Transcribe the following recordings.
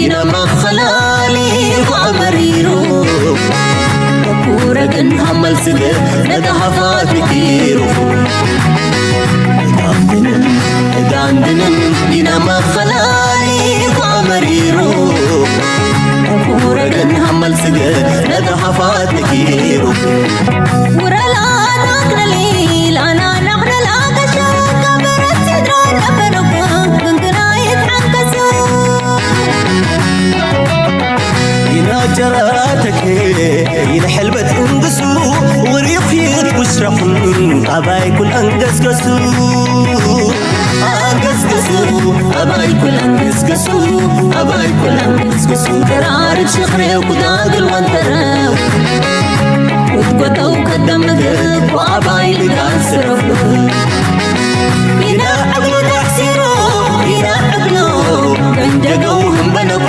ኢና መኸላሊ ኳ መሪሩ ኩረግን ሃመል ስገ ነታ ሃፋት ኪሩ ዳንድንን ዳንድንን ኢና መኸላሊ ኳ መሪሩ ኩረግን ሃመል ስገ ነታ ሃፋት ኪሩ ውረላ ናክነሊ ላና ናክነላ ከሸካ በረት ሲድራ ነበረኩ ግንግና ይትሓንከሱ ይናጀራተክ ይንሕልበት እንግሱ ውሪኺት ውስረኹን ኣባይ ኩል ኣንገስገሱ ኣንገስገሱ ኣባይ ኩል ኣንገስገሱ ኣባይ ኩል ኣንገስገሱ ተራርብ ሽኽሬው ኩዳግል ወንተረው ክትጎተው ከደምግብ ወኣባይ ልጋል ስረፉ ኢና ዕብሉ ተሕሲሩ ኢና ዕብሉ ገንደገው ህንበነኩ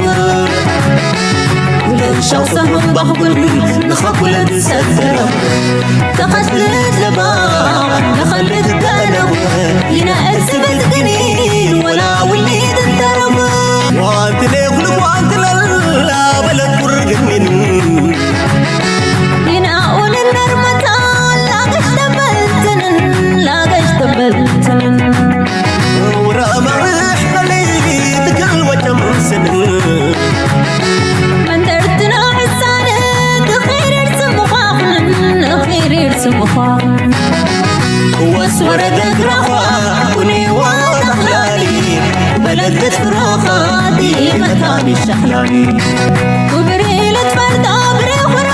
ለሻው ሰሙን ባኽጉል ንኸኩለ ዝሰተረው ተኸስልት ለባ ንኸልት ገነው ኢና እርስበት ግኒ ወላ ውሊድ እንተረቡ ዋንትለ ኩልኩ ኣንትለላ በለት ቁርግኒን ይናኡልን ነርመታ ላገሽ ተበልትንን ላገሽ ተበልትንን ውራ ማርሕ ከለይ ትክል ወጨምስን መንደርትና ሕሳን ትኺርር ስምዃኽን ትኺርር ስምዃኽን ክወስ ወረደ ግራኻ ኩኒዋ ተኽላሊ በለገት ፍሮኻ ዲመታኒ ሸኽላኒ ክብሪ ልትፈልጦ ብሬኹራ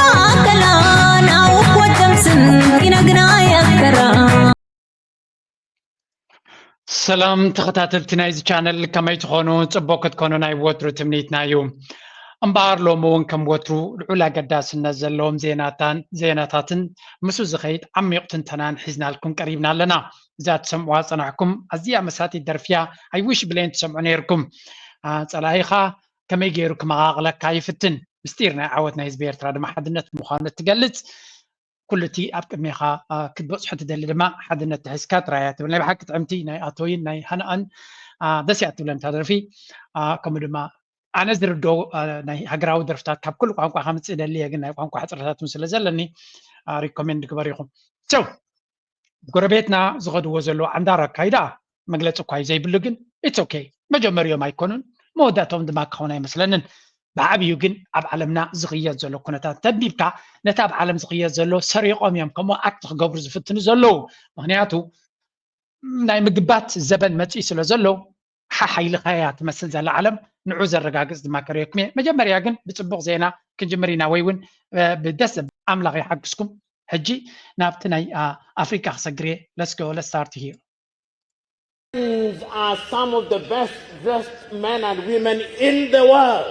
ከላና ውኮ ጨምስን ይነግና የከራ ሰላም ተኸታተልቲ ናይዚ ቻነል ከመይ ትኾኑ? ጽቡቕ ክትኮኑ ናይ ወትሩ ትምኒትና እዩ። እምበኣር ሎሚ እውን ከም ወትሩ ልዑል ኣገዳስነት ዘለዎም ዜናታን ዜናታትን ምስኡ ዝኸይድ ዓሚቕ ትንተናን ሒዝናልኩም ቀሪብና ኣለና። እዛ ትሰምዕዋ ጸናሕኩም ኣዝያ መሳጢት ደርፊያ ኣይውሽ ብሌን ትሰምዑ ነይርኩም። ጸላኢኻ ከመይ ገይሩ ክመቓቕለካ ይፍትን። ምስጢር ናይ ዓወት ናይ ህዝቢ ኤርትራ ድማ ሓድነት ምዃኑ እትገልጽ ኩሉ እቲ ኣብ ቅድሜኻ ክትበጽሖ ትደሊ ድማ ሓድነት ተሒዝካ ጥራያ ትብል ናይ ብሓቂ ጥዕምቲ ናይ ኣቶይን ናይ ሃንኣን ደስ እያ ትብለኒ እታ ደርፊ። ከምኡ ድማ ኣነ ዝርድኦ ናይ ሃገራዊ ደርፍታት ካብ ኩሉ ቋንቋ ከምፅእ ደሊ እየ ግን ናይ ቋንቋ ሕፅረታት እውን ስለ ዘለኒ ሪኮሜንድ ግበር ኢኹም። ሰው ጎረቤትና ዝኸድዎ ዘለዉ ዓንዳር ኣካይዳ መግለፂ እኳ እዩ ዘይብሉ ግን it's okay መጀመሪኦም ኣይኮኑን መወዳእቶም ድማ ክኸውን ኣይመስለንን። ብዓብዩ ግን ኣብ ዓለምና ዝኽየድ ዘሎ ኩነታት ተንቢብካ ነቲ ኣብ ዓለም ዝኽየድ ዘሎ ሰሪቖም እዮም ከምኡ ኣክት ክገብሩ ዝፍትኑ ዘለዉ። ምክንያቱ ናይ ምግባት ዘበን መፂኡ ስለ ዘሎ ሓሓይልኻያ ትመስል ዘላ ዓለም ንዑ ዘረጋግፅ ድማ ከርእየኩም እየ። መጀመርያ ግን ብፅቡቕ ዜና ክንጅምር ኢና ወይ እውን ብደስ ኣምላኽ ይሓግዝኩም። ሕጂ ናብቲ ናይ ኣፍሪቃ ክሰግር እየ። Let's go, let's start here. Are some of the best dressed men and women in the world.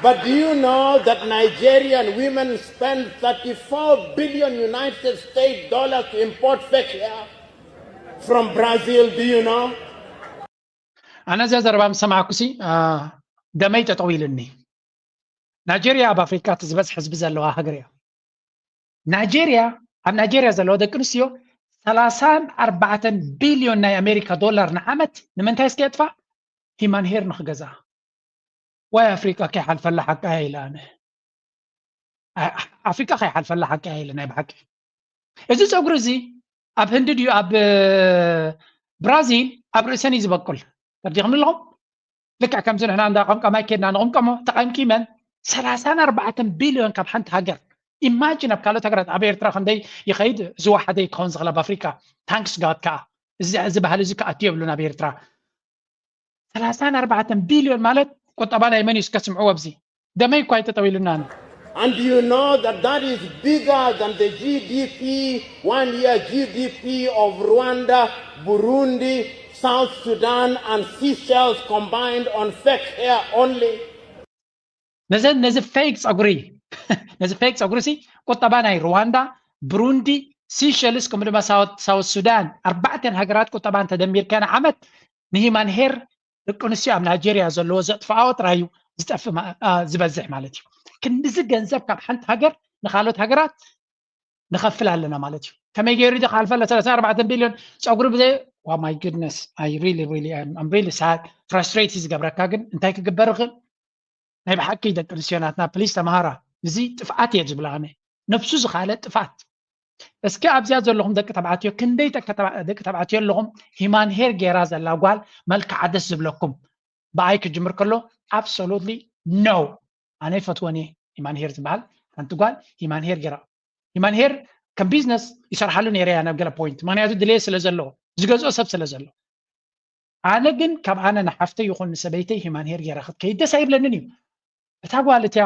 But do you know that Nigerian women spend thirty-four billion United States dollars to import fake hair from Brazil? Do you know? ኣነ እዚኣ ዘረባ ምስ ሰማዕኩሲ ደመይ ጠጠው ኢልኒ። ናይጀርያ ኣብ ኣፍሪቃ እቲ ዝበዝሕ ህዝቢ ዘለዋ ሃገር እያ። ናይጀርያ ኣብ ናይጀርያ ዘለዋ ደቂ ኣንስትዮ ሰላሳን ኣርባዕተን ቢልዮን ናይ ኣሜሪካ ዶላር ንዓመት ንምንታይ እስኪ የጥፋ? ሂማን ሄር ንክገዛ። ዋይ ኣፍሪቃ ከይሓልፈላ ሓቃ ኢለ ኣነ ኣፍሪቃ ከይሓልፈላ ሓቂ ኢለ ናይ ብሓቂ እዚ ፀጉሪ እዚ ኣብ ህንዲ ድዩ ኣብ ብራዚል ኣብ ርእሰን እዩ ዝበቁል ተርዲኹም ኣለኹም ልክዕ ከምዚ ንሕና እንዳ ቀምቀማይ ኬድና ንቕምቀሞ ተቐምቂመን ሰላሳን ኣርባዕተን ቢልዮን ካብ ሓንቲ ሃገር ኢማጂን ኣብ ካልኦት ሃገራት ኣብ ኤርትራ ክንደይ ይኸይድ ዝወሓደ ክኸውን ዝኽእል ኣብ ኣፍሪቃ ታንክስ ጋድ ከዓ እዚ ባህሊ እዚ ክኣቱ የብሉን ኣብ ኤርትራ ሰላሳን ኣርባዕተን ቢልዮን ማለት ቁጠባ ናይ መን እዩ እስከ ስምዕዎ ኣብዚ ደመይ እኳ ኣይተጠዊሉና ኣነ And you know that that is bigger than the G D P, one year G D P of Rwanda, Burundi, South Sudan, and Seychelles combined on fake hair only. ነዘን ነዚ ፌክ ፀጉሪ ነዚ ፌክ ፀጉሪ ሲ ቁጠባ ናይ ሩዋንዳ፣ ብሩንዲ፣ ሲሸልስ ከምኡ ድማ ሳውት ሱዳን ኣርባዕተን ሃገራት ቁጠባ እንተደሚርካ ንዓመት ንሂማን ሄር ደቂ ኣንስትዮ ኣብ ናይጀርያ ዘለዎ ዘጥፍኣኦ ጥራይ እዩ ዝጠፍእ ዝበዝሕ ማለት እዩ። ክንድዚ ገንዘብ ካብ ሓንቲ ሃገር ንካልኦት ሃገራት ንኸፍል ኣለና ማለት እዩ። ከመይ ገይሩ ዶ ክሓልፈላ ሰላሳ ኣርባዕተ ቢልዮን ፀጉሪ ብዘይ Oh my goodness, I really, really am, I'm really sad. Frustrate ዝገብረካ ግን እንታይ ክግበር ይኽእል? ናይ ብሓቂ ደቂ ኣንስትዮ ናትና ፕሊስ ተምሃራ። እዚ ጥፍኣት እየ ዝብላ ኣነ። ነብሱ ዝኻለ ጥፍኣት። እስኪ ኣብዚኣ ዘለኹም ደቂ ተባዕትዮ ክንደይ ደቂ ተባዕትዮ ኣለኹም? ሂማን ሄር ጌራ ዘላ ጓል መልክዓ ደስ ዝብለኩም? ብኣይ ክጅምር ከሎ ኣብሶሉትሊ ኖ። ኣነ ይፈትወን እየ ሂማን ሄር ዝበሃል። ሓንቲ ጓል ሂማን ሄር ጌራ፣ ሂማን ሄር ከም ቢዝነስ ይሰርሓሉ ነይረ እያ ናብ ገለ ፖይንት፣ ምክንያቱ ድሌት ስለ ዘለዎ፣ ዝገዝኦ ሰብ ስለ ዘሎ። ኣነ ግን ካብ ኣነ ንሓፍተይ ይኹን ንሰበይተይ ሂማን ሄር ጌራ ክትከይድ ደስ ኣይብለንን እዩ። እታ ጓል እቲያ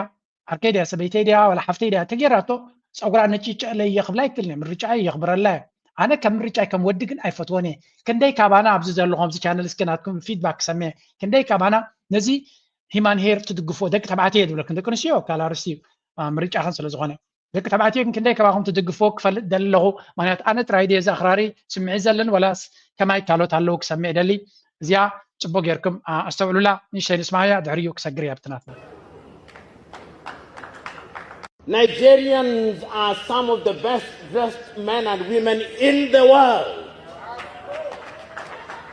ዓርከይ ድያ ሰበይተይ ድያ ዋላ ሓፍተይ ድያ ተጌራቶ፣ ፀጉራ ነጭጨለይ እየ ክብላ ይክእል እየ፣ ምርጫ እየ የኽብረላ እየ። ኣነ ከም ምርጫይ ከም ወዲ ግን ኣይፈትወን እየ። ክንደይ ካባና ኣብዚ ዘለኹም ኣብዚ ቻነል እስኪ ናትኩም ፊድባክ ክሰምዕ፣ ክንደይ ካባና ነዚ ሂማን ሄር ትድግፎ? ደቂ ተባዕትዮ እየ ዝብለኩም፣ ደቂ ኣንስትዮ ካላርስ እዩ ምርጫኽን ስለ ዝኾነ። ደቂ ተባዕትዮ ግን ክንደይ ካባኹም ትድግፎ ክፈልጥ ደሊ ኣለኹ። ምክንያቱ ኣነ ጥራይ ድየ እዚ ኣኽራሪ ስምዒት ዘለን ዋላስ ከማይ ካልኦት ኣለዉ ክሰምዕ ደሊ? እዚኣ ጽቡቅ ጌርኩም ኣስተውዕሉላ። ንእሽተይ ንስማያ ድሕሪኡ ክሰግር እያ ብትናትና። Nigerians are some of the best dressed men and women in the world.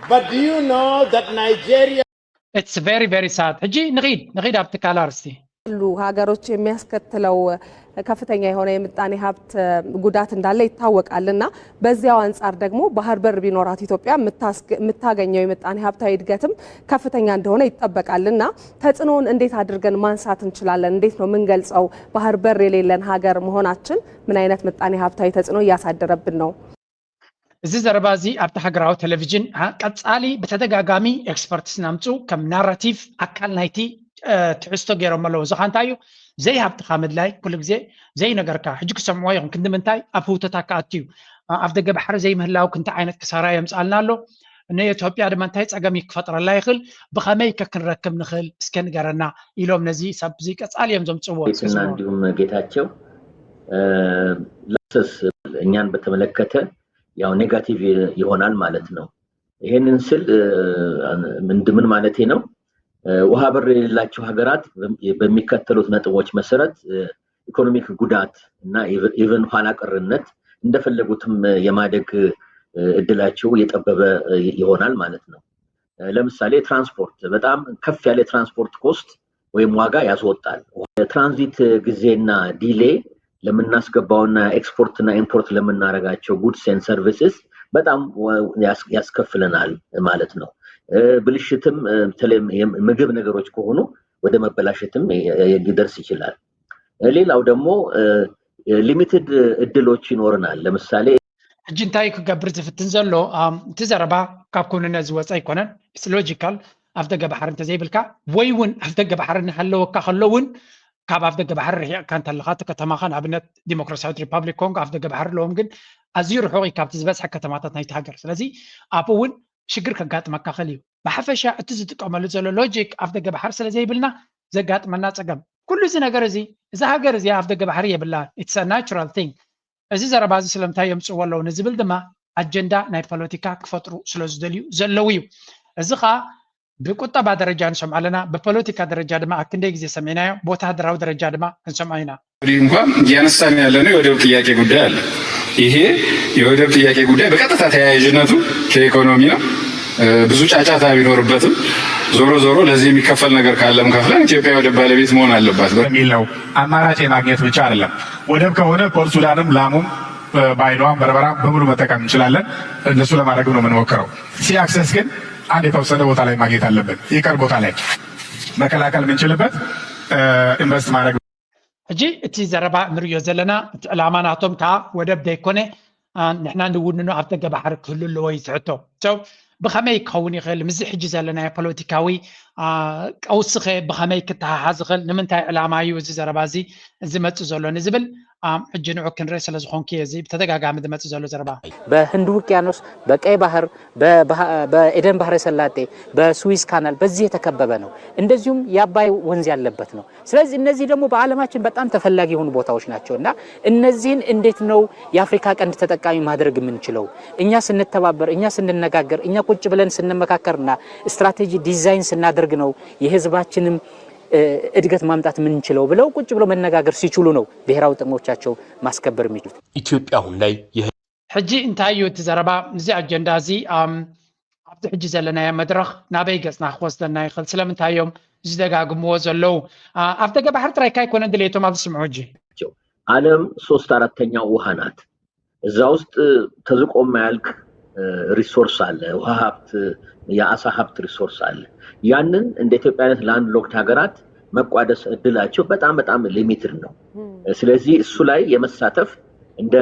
But do you know that Nigeria It's very very sad። ሕጂ ንኺድ ንኺድ ኣብቲ ካልእ ኣርእስቲ። ሁሉ ሀገሮች የሚያስከትለው ከፍተኛ የሆነ የምጣኔ ሀብት ጉዳት እንዳለ ይታወቃል እና በዚያው አንጻር ደግሞ ባህር በር ቢኖራት ኢትዮጵያ የምታገኘው የምጣኔ ሀብታዊ እድገትም ከፍተኛ እንደሆነ ይጠበቃል እና ተጽዕኖውን እንዴት አድርገን ማንሳት እንችላለን? እንዴት ነው የምንገልጸው? ባህር በር የሌለን ሀገር መሆናችን ምን አይነት ምጣኔ ሀብታዊ ተጽዕኖ እያሳደረብን ነው? እዚ ዘረባ እዚ ኣብቲ ሃገራዊ ቴሌቪዥን ቀጻሊ ብተደጋጋሚ ኤክስፐርትስ ናምጽኡ ከም ናራቲቭ ኣካል ናይቲ ትሕዝቶ ገይሮም ኣለዉ። እዚ ኸ እንታይ እዩ? ዘይሃብትኻ ምድላይ ኩሉ ግዜ ዘይነገርካ ሕጂ ክሰምዕዎ ይኹን ክንዲ ምንታይ ኣብ ህውተታ ክኣቱ እዩ። ኣብ ደገ ባሕሪ ዘይምህላው ክንታይ ዓይነት ክሳራ የምጽኣልና ኣሎ? ንኢትዮጵያ ድማ እንታይ ጸገም ክፈጥረላ ይኽእል? ብኸመይ ከ ክንረክብ ንኽእል? እስከ ንገረና ኢሎም ነዚ ሰብ እዚ ቀጻሊ እዮም ዘምጽእዎ። እስከ ስምዕዎ። እንዲሁም ጌታቸው ላክሰስ እኛን በተመለከተ ያው ኔጋቲቭ ይሆናል ማለት ነው። ይሄንን ስል ምንድ ምን ማለቴ ነው? ውሃ በር የሌላቸው ሀገራት በሚከተሉት ነጥቦች መሰረት ኢኮኖሚክ ጉዳት እና ኢቨን ኋላ ቀርነት እንደፈለጉትም የማደግ እድላቸው እየጠበበ ይሆናል ማለት ነው። ለምሳሌ ትራንስፖርት በጣም ከፍ ያለ ትራንስፖርት ኮስት ወይም ዋጋ ያስወጣል። ትራንዚት ጊዜና ዲሌ ለምናስገባውና ኤክስፖርትና ኢምፖርት ለምናረጋቸው ጉድስ ኤንድ ሰርቪስስ በጣም ያስከፍለናል ማለት ነው። ብልሽትም በተለይም ምግብ ነገሮች ከሆኑ ወደ መበላሸትም ሊደርስ ይችላል። ሌላው ደግሞ ሊሚትድ እድሎች ይኖረናል። ለምሳሌ ሕጂ እንታይ ክገብር ዝፍትን ዘሎ እቲ ዘረባ ካብ ክውንነት ዝወፀ ኣይኮነን። ሎጂካል ኣብ ደገ ባሕሪ እንተዘይብልካ ወይ እውን ኣብ ደገ ባሕሪ እናሃለወካ ከሎ እውን ካብ ኣፍ ደገ ባሕሪ ርሒቕካ እንተለኻ እቲ ከተማኻ ንኣብነት ዲሞክራሲያዊት ሪፓብሊክ ኮንጎ ኣፍ ደገ ባሕሪ ኣለዎም ግን ኣዝዩ ርሑቕ እዩ ካብቲ ዝበዝሐ ከተማታት ናይቲ ሃገር ስለዚ ኣብኡ እውን ሽግር ከጋጥመካ ኽእል እዩ ብሓፈሻ እቲ ዝጥቀመሉ ዘሎ ሎጂክ ኣፍ ደገ ባሕሪ ስለ ዘይብልና ዘጋጥመና ፀገም ኩሉ እዚ ነገር እዚ እዛ ሃገር እዚኣ ኣፍ ደገ ባሕሪ የብላን it's a natural thing እዚ ዘረባ እዚ ስለምንታይ የምፅእዎ ኣለዉ ንዝብል ድማ ኣጀንዳ ናይ ፖለቲካ ክፈጥሩ ስለ ዝደልዩ ዘለዉ እዩ እዚ ከዓ ብቁጠባ ደረጃ ንሰምዖ ኣለና፣ ብፖለቲካ ደረጃ ድማ ኣብ ክንደይ ግዜ ሰሚዕናዮ፣ ብወተሃደራዊ ደረጃ ድማ ክንሰምዖ ኢና። እንኳ እያነሳን ያለነው የወደብ ጥያቄ ጉዳይ አለ። ይሄ የወደብ ጥያቄ ጉዳይ በቀጥታ ተያያዥነቱ ከኢኮኖሚ ነው። ብዙ ጫጫታ ቢኖርበትም ዞሮ ዞሮ ለዚህ የሚከፈል ነገር ካለም ከፍለን ኢትዮጵያ የወደብ ባለቤት መሆን አለባት። የሚል ነው። አማራጭ የማግኘት ብቻ አይደለም። ወደብ ከሆነ ፖርት ሱዳንም ላሙም ባይዶዋም በርበራም በሙሉ መጠቀም እንችላለን። እንደሱ ለማድረግም ነው የምንሞክረው። ሲ አክሰስ ግን አንድ የተወሰነ ቦታ ላይ ማግኘት አለብን። ይቅር ቦታ ላይ መከላከል የምንችልበት ኢንቨስት ማድረግ ሕጂ እቲ ዘረባ ንርእዮ ዘለና እቲ ዕላማ ናቶም ከዓ ወደብ ዘይኮነ ንሕና ንውንኖ ኣብ ደገ ባሕሪ ክህሉ ኣለዎ እዩ ዝሕቶ ሰው ብኸመይ ክኸውን ይኽእል ምስዚ ሕጂ ዘለናዮ ፖለቲካዊ ቀውስኸ ብኸመይ ክተሓሓዝ ይኽእል ንምንታይ ዕላማ እዩ እዚ ዘረባ እዚ ዝመፅእ ዘሎ ንዝብል ሕጂ ንዑ ክንርኢ ስለ ዝኾንኩ እየ እዚ ብተደጋጋሚ ዝመፅእ ዘሎ ዘረባ በህንድ ውቅያኖስ በቀይ ባህር በኤደን ባህረ ሰላጤ በስዊዝ ካናል በዚህ የተከበበ ነው እንደዚሁም የአባይ ወንዝ ያለበት ነው ስለዚህ እነዚህ ደግሞ በዓለማችን በጣም ተፈላጊ የሆኑ ቦታዎች ናቸው እና እነዚህን እንዴት ነው የአፍሪካ ቀንድ ተጠቃሚ ማድረግ የምንችለው? እኛ ስንተባበር፣ እኛ ስንነጋገር፣ እኛ ቁጭ ብለን ስንመካከርና ስትራቴጂ ዲዛይን ስናደርግ ነው የህዝባችንም እድገት ማምጣት የምንችለው ብለው ቁጭ ብለው መነጋገር ሲችሉ ነው ብሔራዊ ጥቅሞቻቸው ማስከበር የሚችሉት። ኢትዮጵያ አሁን ላይ ሕጂ እንታይ እዩ እቲ ዘረባ እዚ ኣጀንዳ እዚ ኣብዚ ሕጂ ዘለናዮ መድረኽ ናበይ ገጽና ክወስደና ይኽእል? ስለምንታይ እዮም ዝደጋግምዎ ዘለዉ? ኣብ ደገ ባሕሪ ጥራይካ ኣይኮነን ድሌቶም ኣብዚ ስምዑ ሕጂ። ዓለም ሶስት አራተኛው ውሃ ናት። እዛ ውስጥ ተዝቆም ያልክ ሪሶርስ አለ፣ ውሃ ሀብት፣ የአሳ ሀብት ሪሶርስ አለ። ያንን እንደ ኢትዮጵያ አይነት ላንድ ሎክድ ሀገራት መቋደስ እድላቸው በጣም በጣም ሊሚትድ ነው። ስለዚህ እሱ ላይ የመሳተፍ እንደ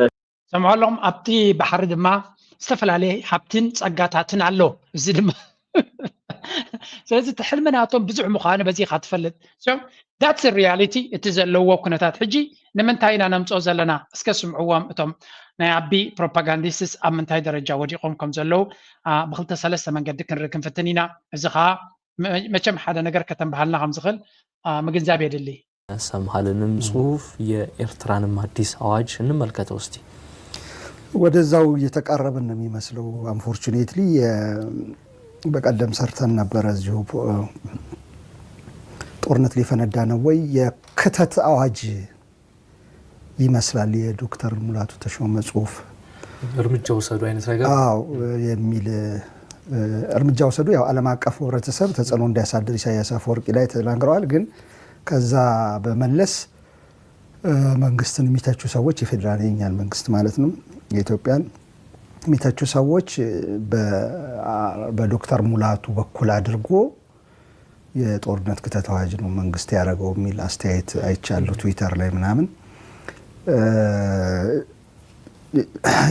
ሰምዖ ኣለኹም። ኣብቲ ባሕሪ ድማ ዝተፈላለየ ሃብትን ጸጋታትን ኣሎ። እዚ ድማ ስለዚ እቲ ሕልሚ ናቶም ብዙሕ ምዃኑ በዚ ኢኻ ትፈልጥ። ዳትስ ሪያሊቲ እቲ ዘለዎ ኩነታት። ሕጂ ንምንታይ ኢና ነምፅኦ ዘለና? እስከ ስምዕዎም እቶም ናይ ኣቢ ፕሮፓጋንዲስትስ ኣብ ምንታይ ደረጃ ወዲቖም ከም ዘለዉ ብክልተ ሰለስተ መንገዲ ክንርኢ ክንፍትን ኢና። እዚ ከዓ መቸም ሓደ ነገር ከተንብሃልና ከም ዝኽእል ምግንዛብ የድሊ። ሰምሃልንም ጽሁፍ የኤርትራንም አዲስ አዋጅ እንመልከተው እስቲ። ወደዛው እየተቃረብን ነው የሚመስለው። አንፎርቹኔትሊ በቀደም ሰርተን ነበረ እዚሁ ጦርነት ሊፈነዳ ነው ወይ የክተት አዋጅ ይመስላል የዶክተር ሙላቱ ተሾመ ጽሁፍ። እርምጃ ውሰዱ አይነት ነገር አዎ የሚል እርምጃ ውሰዱ። ያው ዓለም አቀፍ ህብረተሰብ ተጽዕኖ እንዲያሳድር ኢሳያስ አፈወርቂ ላይ ተናግረዋል። ግን ከዛ በመለስ መንግስትን የሚተቹ ሰዎች የፌዴራል የኛን መንግስት ማለት ነው የኢትዮጵያን የሚተቹ ሰዎች በዶክተር ሙላቱ በኩል አድርጎ የጦርነት ክተት አዋጅ ነው መንግስት ያደረገው የሚል አስተያየት አይቻለሁ ትዊተር ላይ ምናምን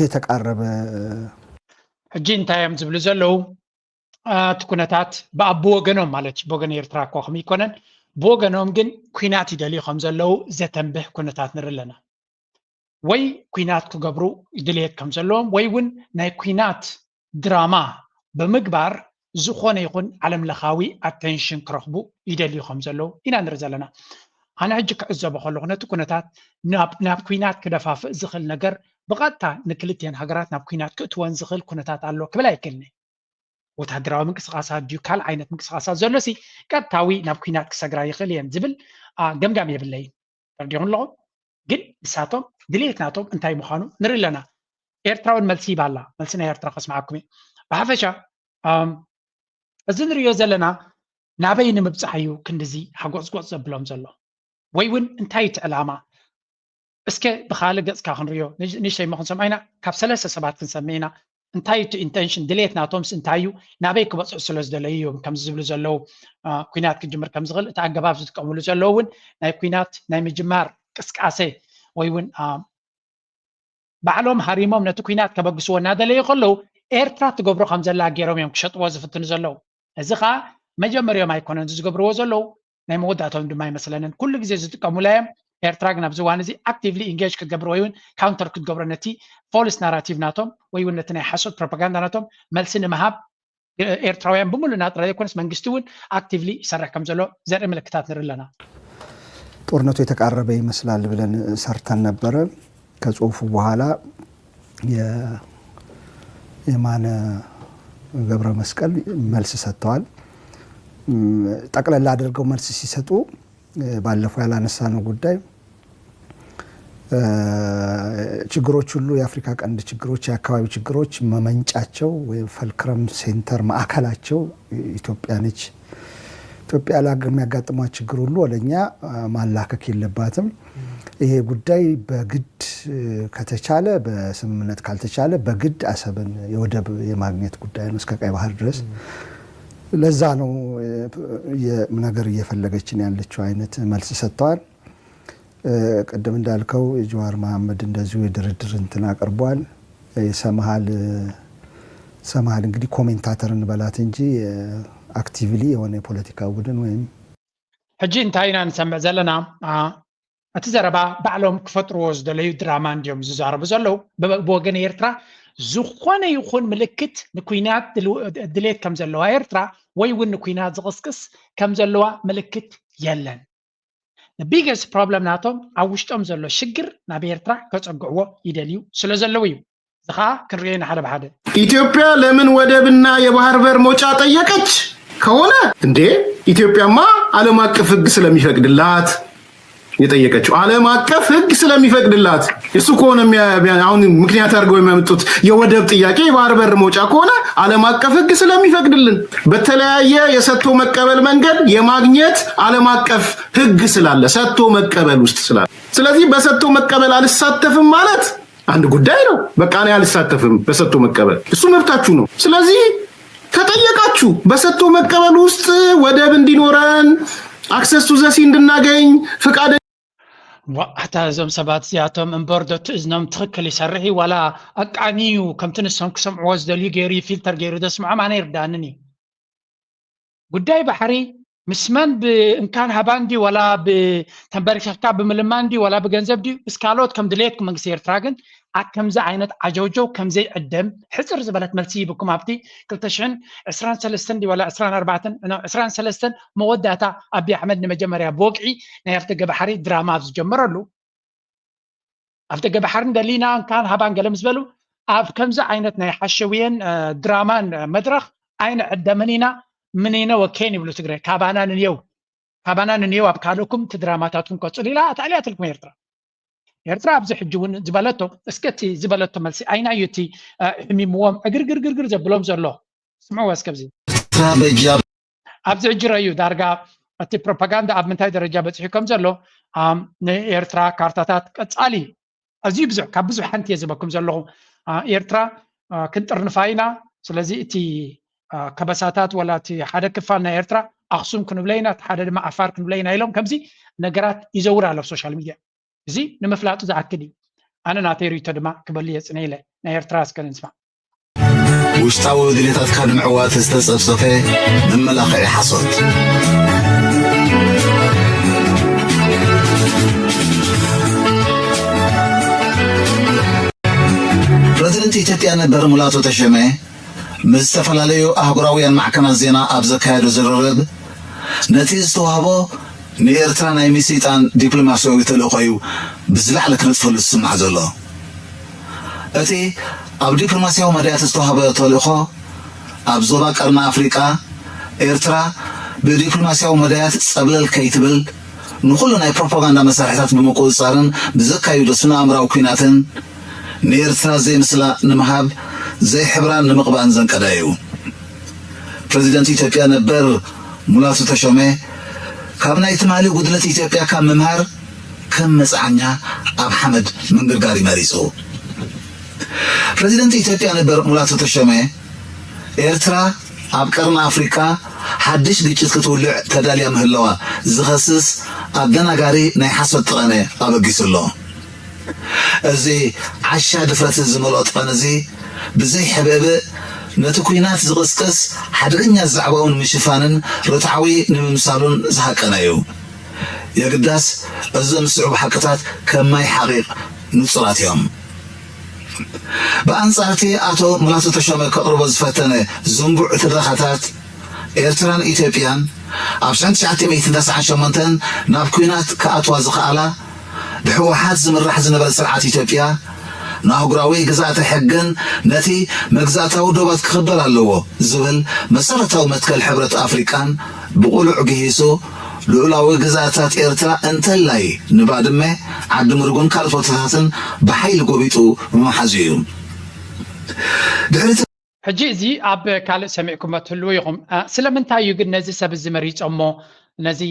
የተቃረበ ሕጂ እንታይ እዮም ዝብሉ ዘለዉ? እቲ ኩነታት ብኣብ ብወገኖም ማለት ብወገን ኤርትራ እኳ ከም ይኮነን ብወገኖም ግን ኩናት ይደልዩ ከም ዘለዉ ዘተንብህ ኩነታት ንርኢ ኣለና። ወይ ኩናት ክገብሩ ድልየት ከም ዘለዎም ወይ እውን ናይ ኩናት ድራማ ብምግባር ዝኾነ ይኹን ዓለም ለኻዊ ኣቴንሽን ክረኽቡ ይደልዩ ከም ዘለዉ ኢና ንርኢ ዘለና። ኣነ ሕጂ ክዕዘቦ ከለኹ ነቲ ኩነታት ናብ ኩናት ክደፋፍእ ዝኽእል ነገር ብቐጥታ ንክልቲኤን ሃገራት ናብ ኩናት ክእትወን ዝኽእል ኩነታት ኣሎ ክብል ኣይክእልን። ወታደራዊ ምንቅስቃሳት ድዩ ካልእ ዓይነት ምንቅስቃሳት ዘሎ ሲ ቀጥታዊ ናብ ኩናት ክሰግራ ይኽእል እየን ዝብል ገምጋም የብለይን። ተረዲኹም ኣለኹም? ግን ንሳቶም ድሌት ናቶም እንታይ ምዃኑ ንርኢ ኣለና። ኤርትራ እውን መልሲ ይባላ። መልሲ ናይ ኤርትራ ከስምዓኩም እየ። ብሓፈሻ እዚ ንሪኦ ዘለና ናበይ ንምብፃሕ እዩ ክንድዚ ሃጎፅጎፅ ዘብሎም ዘሎ? ወይ እውን እንታይ እቲ ዕላማ? እስከ ብኻልእ ገፅካ ክንሪኦ ንእሽተይ እሞ ክንሰምዖ ኢና። ካብ ሰለስተ ሰባት ክንሰምዕ ኢና። እንታይ እቲ ኢንቴንሽን ድሌት ናቶምስ እንታይ እዩ? ናበይ ክበፅሑ ስለ ዝደለዩ እዮም ከምዚ ዝብሉ ዘለዉ? ኩናት ክጅምር ከም ዝኽእል እቲ ኣገባብ ዝጥቀምሉ ዘለዉ እውን ናይ ኩናት ናይ ምጅማር ቅስቃሴ ወይ እውን ባዕሎም ሃሪሞም ነቲ ኩናት ከበግስዎ እናደለዩ ከለዉ ኤርትራ ትገብሮ ከም ዘላ ገይሮም እዮም ክሸጥዎ ዝፍትኑ ዘለዉ። እዚ ከዓ መጀመሪኦም ኣይኮነን ዝገብርዎ ዘለዉ ናይ መወዳእቶም ድማ ኣይመስለንን። ኩሉ ግዜ ዝጥቀሙላ እዮም። ኤርትራ ግን ኣብዚ እዋን እዚ ኣክቲቭሊ ኢንጌጅ ክትገብር ወይ እውን ካውንተር ክትገብሮ ነቲ ፎልስ ናራቲቭ ናቶም ወይ እውን ነቲ ናይ ሓሶት ፕሮፓጋንዳ ናቶም መልሲ ንምሃብ ኤርትራውያን ብምሉእ ናጥራ ዘይኮነስ መንግስቲ እውን ኣክቲቭሊ ይሰርሕ ከም ዘሎ ዘርኢ ምልክታት ንርኢ ኣለና። ጦርነቱ የተቃረበ ይመስላል ብለን ሰርተን ነበረ። ከጽሁፉ በኋላ የማነ ገብረ መስቀል መልስ ሰጥተዋል። ጠቅለል አድርገው መልስ ሲሰጡ ባለፈው ያላነሳነው ጉዳይ ችግሮች ሁሉ የአፍሪካ ቀንድ ችግሮች የአካባቢ ችግሮች መመንጫቸው ወይም ፈልክረም ሴንተር ማዕከላቸው ኢትዮጵያ ነች። ኢትዮጵያ ላይ የሚያጋጥሟት ችግር ሁሉ ወደኛ ማላከክ የለባትም። ይሄ ጉዳይ በግድ ከተቻለ በስምምነት ካልተቻለ በግድ አሰብን የወደብ የማግኘት ጉዳይ ነው እስከ ቀይ ባህር ድረስ። ለዛ ነው ነገር እየፈለገችን ያለችው አይነት መልስ ሰጥተዋል። ቅድም እንዳልከው ጀዋር መሐመድ እንደዚሁ የድርድር እንትን አቅርቧል። ሰምሃል ሰምሃል እንግዲህ ኮሜንታተር እንበላት እንጂ አክቲቭሊ የሆነ የፖለቲካ ቡድን ወይም ሕጂ እንታይ ኢና ንሰምዕ ዘለና? እቲ ዘረባ ባዕሎም ክፈጥርዎ ዝደለዩ ድራማ እንዲዮም ዝዛረቡ ዘለዉ። ብወገን ኤርትራ ዝኾነ ይኹን ምልክት ንኩናት ድሌት ከም ዘለዋ ኤርትራ ወይ እውን ንኩናት ዝቕስቅስ ከም ዘለዋ ምልክት የለን። ቢገስት ፕሮብለም ናቶም ኣብ ውሽጦም ዘሎ ሽግር ናብ ኤርትራ ከፀግዕዎ ይደልዩ ስለ ዘለዉ እዩ። እዚ ከዓ ክንሪኦ ኢና ሓደ ብሓደ። ኢትዮጵያ ለምን ወደብና የባህር በር መውጫ ጠየቀች ከሆነ እንዴ ኢትዮጵያማ ዓለም አቀፍ ሕግ ስለሚፈቅድላት የጠየቀችው ዓለም አቀፍ ህግ ስለሚፈቅድላት። እሱ ከሆነ የሚያ- የሚያ- አሁን ምክንያት አድርገው የሚያመጡት የወደብ ጥያቄ፣ የባህር በር መውጫ ከሆነ ዓለም አቀፍ ህግ ስለሚፈቅድልን፣ በተለያየ የሰጥቶ መቀበል መንገድ የማግኘት ዓለም አቀፍ ህግ ስላለ፣ ሰጥቶ መቀበል ውስጥ ስላለ፣ ስለዚህ በሰጥቶ መቀበል አልሳተፍም ማለት አንድ ጉዳይ ነው። በቃ እኔ አልሳተፍም በሰጥቶ መቀበል፣ እሱ መብታችሁ ነው። ስለዚህ ከጠየቃችሁ በሰጥቶ መቀበል ውስጥ ወደብ እንዲኖረን፣ access to the sea እንድናገኝ ፍቃደ ዋዕታ እዞም ሰባት እዚኣቶም እምበር ዶ ትእዝኖም ትኽክል ይሰርሕ እዩ ዋላ ኣቃኒ እዩ? ከምቲ ንሶም ክሰምዕዎ ዝደልዩ ገይሩ እዩ ፊልተር ገይሩ ዘስምዖም ኣነ ይርዳእንን እዩ። ጉዳይ ባሕሪ ምስ መን ብእንካን ሃባን ድዩ ዋላ ብተንበርኪኽካ ብምልማን ድዩ ዋላ ብገንዘብ ድዩ ምስ ካልኦት ከም ድሌትኩም መንግስቲ ኤርትራ ግን ኣብ ከምዚ ዓይነት ዓጀውጀው ከምዘይዕደም ሕፅር ዝበለት መልሲ ይብኩም ኣብቲ ክልተ ሽሕን ዕስራን ሰለስተን ድዩ ዋላ ዕስራን ኣርባዕተን ዕስራን ሰለስተን መወዳእታ ኣቢ ኣሕመድ ንመጀመርያ ብወግዒ ናይ ኣፍደገ ባሕሪ ድራማ ኣብ ዝጀመረሉ ኣፍደገ ባሕርን ደሊና እንካን ሃባን ገለ ምስ በሉ ኣብ ከምዚ ዓይነት ናይ ሓሸውየን ድራማን መድረኽ ኣይንዕደምን ኢና። ምንነ ወኬን ይብሉ ትግረ ካባና ንንየው ካባና ንንየው ኣብ ካልእኩም እቲ ድራማታትኩም ቀፅሉ ኢላ ኣታዕልያትልኩም ኤርትራ። ኤርትራ ኣብዚ ሕጂ እውን ዝበለቶ እስከ እቲ ዝበለቶ መልሲ ኣይናዩ እቲ ሕሚምዎም ዕግርግርግርግር ዘብሎም ዘሎ ስምዕዎ እስከብዚ ኤርትራ በጃ ኣብዚ ሕጂ ረዩ ዳርጋ እቲ ፕሮፓጋንዳ ኣብ ምንታይ ደረጃ በፂሑ ከም ዘሎ ንኤርትራ ካርታታት ቀፃሊ ኣዝዩ ብዙሕ ካብ ብዙሕ ሓንቲ እየ ዝበኩም ዘለኹ ኤርትራ ክንጥርንፋ ኢና። ስለዚ እቲ ከበሳታት ወላ እቲ ሓደ ክፋል ናይ ኤርትራ ኣክሱም ክንብለ ኢና፣ እቲ ሓደ ድማ ዓፋር ክንብለ ኢና ኢሎም ከምዚ ነገራት ይዘውር ኣሎ ኣብ ሶሻል ሚድያ። እዚ ንምፍላጡ ዝኣክል እዩ። ኣነ ናተይ ርእይቶ ድማ ክበሉ እየ ፅነ ኢለ ናይ ኤርትራ እስከ ንስማዕ። ውሽጣዊ ድሌታትካ ንምዕዋት ዝተጸፍጸፈ መመላኽዒ ሓሶት። ፕረዚደንት ኢትዮጵያ ነበር ሙላቱ ተሸመ ምስ ዝተፈላለዩ ኣህጉራውያን ማዕከናት ዜና ኣብ ዘካየዶ ዝርርብ ነቲ ዝተዋህቦ ንኤርትራ ናይ ምስይጣን ዲፕሎማስያዊ ተልእኾ እዩ ብዝላዕሊ ክነጥፈሉ ዝስማዕ ዘሎ። እቲ ኣብ ዲፕሎማስያዊ መዳያት ዝተዋህበ ተልእኾ ኣብ ዞባ ቀርኒ ኣፍሪቃ ኤርትራ ብዲፕሎማስያዊ መዳያት ጸብለል ከይትብል ንኹሉ ናይ ፕሮፓጋንዳ መሳርሕታት ብምቁጽጻርን ብዘካይዶ ስነ ኣእምራዊ ኲናትን ንኤርትራ ዘይምስላ ንምሃብ ዘይሕብራን ንምቕባእን ዘንቀደ እዩ። ፕረዚደንት ኢትዮጵያ ነበር ሙላቱ ተሾመ ካብ ናይ ትማሊ ጉድለት ኢትዮጵያ ካብ ምምሃር ከም መጽዓኛ ኣብ ሓመድ ምንግርጋር እዩ መሪጹ። ፕረዚደንት ኢትዮጵያ ነበር ሙላቱ ተሾመ ኤርትራ ኣብ ቀርኒ ኣፍሪካ ሓድሽ ግጭት ክትውልዕ ተዳልያ ምህላዋ ዝኸስስ ኣደናጋሪ ናይ ሓሶት ጠቐነ ኣበጊሱ ኣሎ። እዚ ዓሻ ድፍረት ዝመልኦ ጠቐነ እዚ ብዘይ ሕብእብእ ነቲ ኲናት ዝቕስቅስ ሓደገኛ ዛዕባኡ ንምሽፋንን ርትዓዊ ንምምሳሉን ዝሃቀነ እዩ። የግዳስ እዞም ዝስዕቡ ሓቅታት ከም ማይ ሓቒቕ ንጹራት እዮም። ብኣንጻር እቲ ኣቶ ሙላቱ ተሾመ ከቕርቦ ዝፈተነ ዝንቡዕ ትረኻታት ኤርትራን ኢትዮጵያን ኣብ ሽሕን ትሽዓተ ሚእትን ተስዓን ሸሞንተን ናብ ኲናት ክኣትዋ ዝኸኣላ ብህወሓት ዝምራሕ ዝነበረ ስርዓት ኢትዮጵያ ንኣህጉራዊ ግዝኣተ ሕግን ነቲ መግዛእታዊ ዶባት ክኽበር ኣለዎ ዝብል መሰረታዊ መትከል ሕብረት ኣፍሪቃን ብቕሉዕ ግሂሱ ልኡላዊ ግዝኣታት ኤርትራ እንተላይ ንባድመ፣ ዓዲ ምርጉን ካልኦት ቦታታትን ብሓይሊ ጎቢጡ ብምሓዙ እዩ። ድሕሪ እቲ ሕጂ እዚ ኣብ ካልእ ሰሚዕኩሞ ትህልዉ ኢኹም። ስለምንታይ እዩ ግን ነዚ ሰብ እዚ መሪጾሞ? ነዚ